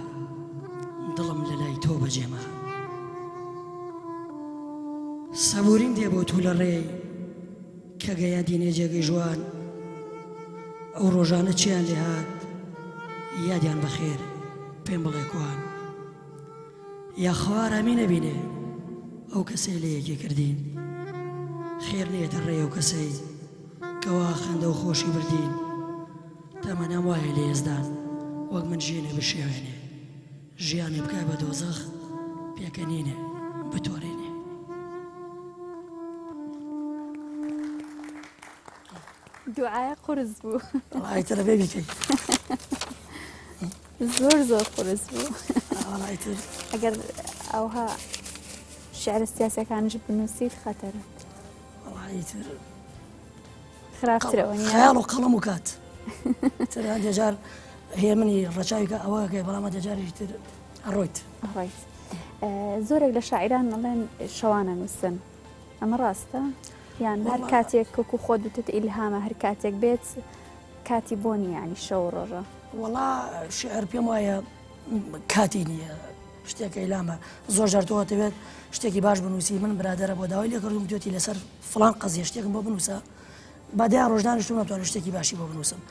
دڵم لە لای تۆ بەجێما. سەبووریم دێ بۆ توو لە ڕێی کە گەیاندینێ جێگەی ژوان. ئەو ڕۆژانە چیان لێ هات یادیان بەخێر پێم بڵێ کوان. یاخوا ئارامی نەبینێ ئەو کەسەی لە یەکێ کردین. خێر نەیەتە ڕێی ئەو کەسەی کەوا خەندە و خۆشی بردین. تەمەنام وایە لە یەزدان وەک من ژینێ بشێوێنێ. ژیانێ بکا بە دۆزەخ پێکەنینێ بتۆرێنێ. دوعایە قورس بوو. وەڵا ئیتر ئەبێ بیکەی. زۆر زۆر قورس بوو. وەڵا ئیتر ئەگەر ئەوها شعرە سیاسەکانش بنووسیت خەتەرە. وەڵا ئیتر خراپترەوە نییە؟ خەیاڵ و قەڵەم و کات. تر هەندێ جار هێمنی ڕەچاوی کە ئەوەکەی بەڵام هەندێ جاریش تر ئەڕۆیت. ئەڕۆیت. زۆرێک لە شاعیران ئەڵێن شەوانە نووسن. ئەمە ڕاستە؟ یان هەر کاتێک وەکو خۆت وتت ئیلهامە هەر کاتێک بێت کاتی بۆ نییە ینی شەو ڕۆژە؟ وەڵا شعر پێم وایە کاتی نییە شتێکە ئیلامە زۆر جار تۆ دەوێت شتێکی باش بنووسی من برادەرە بۆ داوای لێکردم توێتی لەسەر فلان قەزیە شتێکم بۆ بنووسە با دەیان ڕۆژ دانیشتوم نەمتوانی شتێکی باشی بۆ بنووسم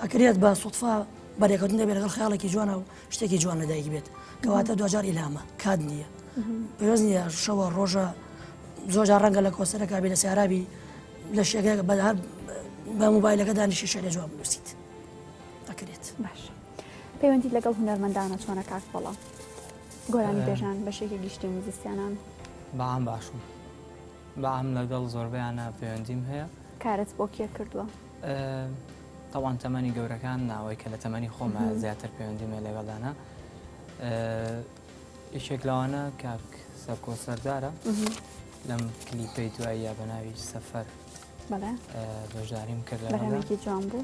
ئەکرێت بە سوتفە بەرێکەوتن دەبێت لەگەڵ خەیاڵێکی جوانە و شتێکی جوان لەدایک بێت کەواتە دوجار ئیلامە کات نییە پێوەست نییە شەوە ڕۆژە زۆر جار ڕەنگە لە کۆسەرەکە بی لە سیارابی لە شێگە بە هەر بە مۆبایلەکە دانیشی شعرێ جوان بنووسیت دەکرێت. باش پەیوەندی لەگەڵ هونەرمەندانە چۆنە کاک پۆڵا؟ گۆرانی بێژان بەشێکی گشتی موزیسیانان. بەعام باشم بەعام لەگەڵ زۆربەیانە پەیوەندیم هەیە. کارت بۆ کێ کردووە؟ تەوان تەمەنی گەورەکان ناوەی کە لە تەمەنی خۆمە زیاتر پەیوەندیم هەیە لەگەڵدانە. یەکێک لەوانە کاک سەرکۆ سەردارە لەم کلیپەی دواییە بە ناوی سەفەر بەشداریم کرد لەگەڵێکی جوان بوو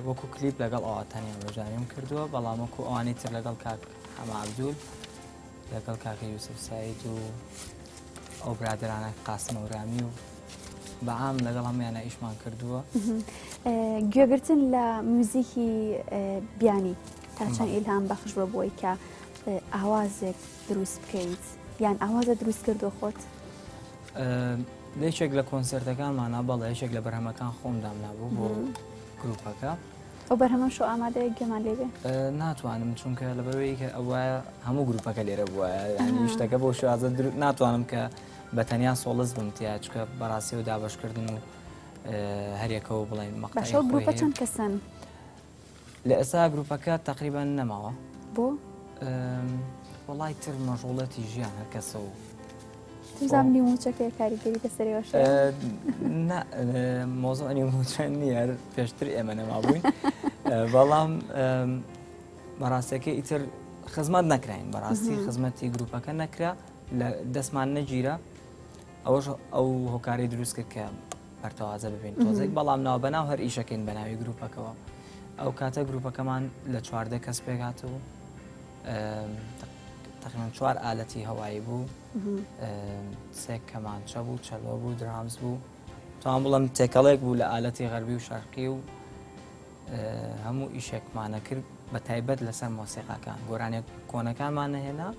وەکو کلیپ لەگەڵ ئەوە تەنیا بەشداریم کردووە بەڵام وەکو ئەوانی تر لەگەڵ کاک حەمە عەبدول لەگەڵ کاکە یوسف سعید و ئەو برادرانە قاسم ئەورامی و بەعام لەگەڵ هەمویانە ئیشمان کردووە. گوێگرتن لە میوزیکی بیانی تا چەند ئیلهام بەخش بە بۆی کە ئاوازێک دروست بکەیت یان ئاوازە دروست کردو خۆت؟ لە یەکێک لە کۆنسرتەکانمانە بەڵێ یەکێک لە بەرهەمەکان خۆم دامنابوو بۆ گروپەکە. ئەو بەرهەمە شۆ ئامادەیە گوێمان لێ بێ؟ ناتوانم چونکە لەبەرەوەی کە ئەوە هەموو گروپەکە لێرە بووە ینی شتەکە بۆ شازە ناتوانم کە بە تەنیا سۆڵز بم تیا چکە بەڕاستی و دابشکردن و هەریەکەوە بڵێن مەقتەعی گروپە چەند کەسن؟ لە ئێستا گروپەکە تقریبان نەماوە بۆ؟ وەڵای تر مەژوڵەتی ژیان هەر کەسە و زام نیو موچەکەی کاریگەری لەسەرەوە مۆزۆ نیو موچە نییە پێشتر ئێمە نەمابووین بەڵام بەڕاستەکەی ئیتر خزمەت نەکراین بەڕاستی خزمەتی گروپەکە نەکرا لە دەستمان نەگیرا ئەوەش ئەو هۆکاری دروست کرد کە پەرتەوازە ببین تۆزێک بەڵام ناو بەناو هەر ئیشەکەین بە ناوی گروپەکەوە ئەو کاتە گروپەکەمان لە 14 کەس پێکهاتبوو تقریبا چوار ئالەتی هەوایی بوو سێ کەمانچە بوو چەلۆ بوو درامز بوو توان بڵم تێکەڵێک بوو لە ئالەتی غەربی و شەرقی و هەموو ئیشێکمانە کرد بە تایبەت لەسەر مۆسیقاکان گۆرانێک کۆنەکانمان نەهێنا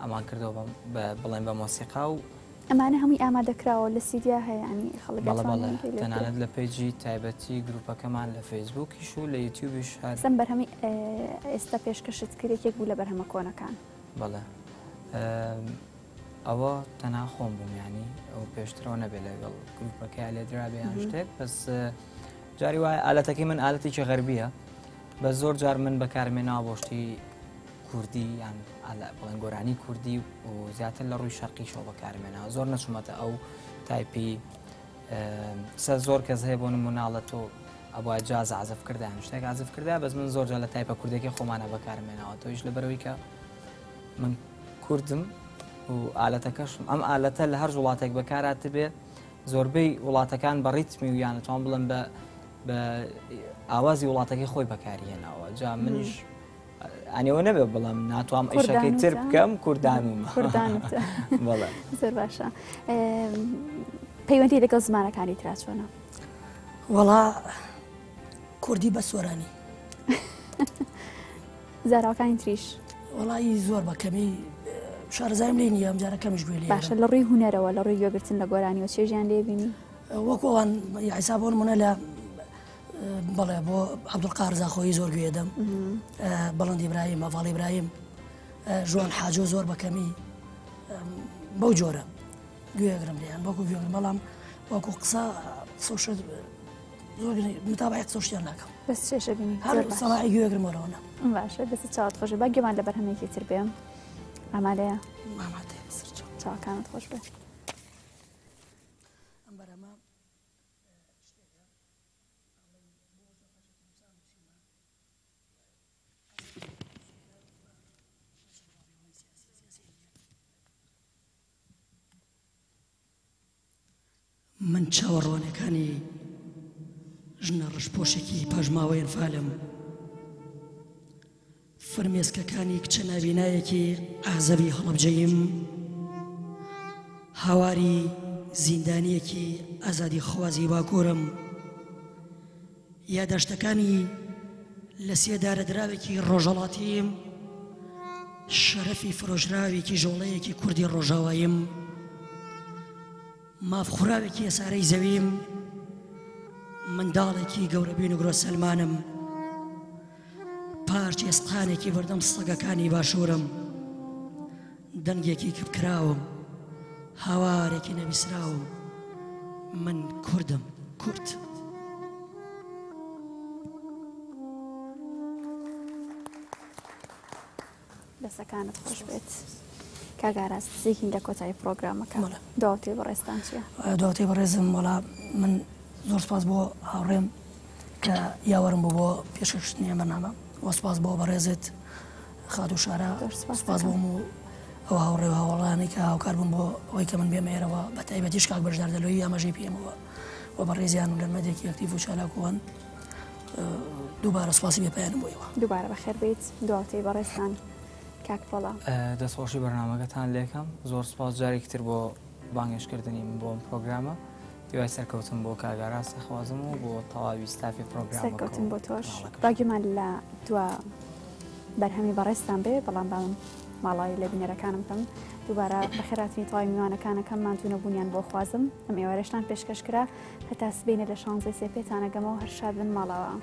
ئەمان کردەوە بڵێن بە مۆسیقا و ئەمانە هەمووی ئامادەکراوە لە سیدیا هەیە ینی خەڵک بەڵێ بەڵێ تەنانەت لە page ی تایبەتی گروپەکەمان لە فەیسبوکیش و لە یوتیوبیش هەر سم بەرهەمی ئێستا پێشکەشت کرد یەکێک بوو لە بەرهەمە کۆنەکان. بەڵێ ئەوە تەنها خۆم بووم ینی ئەو پێشترەوە نەبێت لەگەڵ گروپەکە لێدرابێ یان شتێک بەس جاری وایە ئالەتەکەی من ئالەتێکی غەربیە بە زۆر جار من بەکارمێناوە بۆ شتی کوردی یان بڵێن گۆرانی کوردی و زیاتر لە ڕووی شەرقیشەوە بەکارمێناوە زۆر نەچوومەتە ئەو تایپی سە زۆر کەس هەیە بۆ نموناڵە تۆ ئەبووە جاز عزف کردیان شتێک عزف کردا بەس من زۆر جار لە تایپە کوردەکەی خۆمانە بەکارمێناوە تۆیش لەبەرەوەی کە من کوردم و ئالەتەکەشم ئەم ئالەتە لە هەر وڵاتێک بەکارات بێ زۆربەی وڵاتەکان بە ڕیتمی و یانەتوان بڵم بە بە ئاوازی وڵاتەکەی خۆی بەکاری هێناوە جا منیش ئەنیەوە نەبێ بڵم ناتوام ئیشەکەی تر بکەم کوردانومە بەڵێ زۆر باشە پەیوەندی لەگەڵ زمانەکانی ترا چۆنە؟ وەڵا کوردی بە سۆرانی زاراوەکانی تریش وەڵی زۆر بە کەمی شارەزایم لێ نییە ئەم جارە کەمیش گوێ لێ باشە لە ڕووی هونەرەوە لە ڕووی گوێگرتن لە گۆرانیەوە چێژیان لێ بینی وەکو ئەوان حیساب بۆ نمونە لە بەڵێ بۆ عەبدولقاهر زاخۆیی زۆر گوێ دەم بەڵند ئیبراهیم هەڤاڵ ئیبراهیم ژوان حاجۆ زۆر بە کەمی بەو جۆرە گوێگرم لێیان وەکو گوێگرم بەڵام وەکو قسە قسە زۆر متابعی قسە شتیان ناکەم بەس چێژە بینی هەر سەماعی گوێگرمەوە باشە دەست چاوت خۆش با گوێمان لە بەرهەمێکی تر بێ ئامادەیە ئامادەیە چاوەکانت خۆش بێ ئەم بەرهەمە. من چاوەڕوانیەکانی ژنە ڕەشپۆشێکی پاشماوەی ئەنفالم. فرمێسکەکانی کچە نابینایەکی عازەبی هەڵەبجەییم. هاواری زیندانیەکی ئازادیخوازی باکورم. یاداشتەکانی لە سێدارەدراوێکی ڕۆژهەڵاتیم. شەرەفی فرۆشراوێکی ژۆڵەیەکی کوردی ڕۆژاواییم. مافخوراوێکی هەسارەی زەویم، منداڵێکی گەورەبووی نگرۆ سەلمانم، پارچە ئێسقانێکی بەردەم سەگەکانی باشوورم، دەنگێکی کپکراوم، هاوارێکی نەبیسراوم، من کوردم، کورد. دەستەکانت خۆش بێت کاک ئاراس نزیکین لە کۆتایی پرۆگرامەکە دواوتەی بەڕێزتان چییە؟ دواوتەی بەڕێزم وەڵا من زۆر سپاس بۆ هاوڕێم کە یاوەرم بوو بۆ پێشکەشکردنی ئەم بەرنامە و سپاس بۆ بەڕێزت خاتوو شارا سپاس بۆم و ئەو هاوڕێ و هاوەڵانەی کە هاوکار بوون بۆ ئەوەی کە من بێمە ئێرەوە بە تایبەتیش کاک بەشدار دەلۆیی ئاماژەی پێمەوە و بەڕێزیان و لەرمەدێکی ئەکتیڤ و چالاکوان دووبارە سوپاسی بێ پایانم بۆ ئێوە. دووبارە بەخێر بێیت دواوتەی بەڕێزتان کاک پۆڵا. دەستخۆشی بەرنامەکەتان لێکەم زۆر سپاس جارێکی تر بۆ بانگێشتکردنی من بۆ ئەم پرۆگرامە هیوای سەرکەوتن بۆ کاک ئاراس ئەخوازم و بۆ تەواوی ستافی پرۆگرامەکە و سەرکەوتن بۆ تۆش کەناڵەکەش. با گوێمان لە دوا بەرهەمی بەڕێزتان بێ بەڵام با من ماڵاوی لە بینەرەکانم بکەم دووبارە بەخێرهاتنی تەواوی میوانەکانەکەم ماندوو نەبوونیان بۆ خوازم ئەم ئێوارەشتان پێشکەش کرا هەتا سبەینێ لە شانزەی سێ پێتان ئەگەمەوە هەر شاد بن ماڵاوا.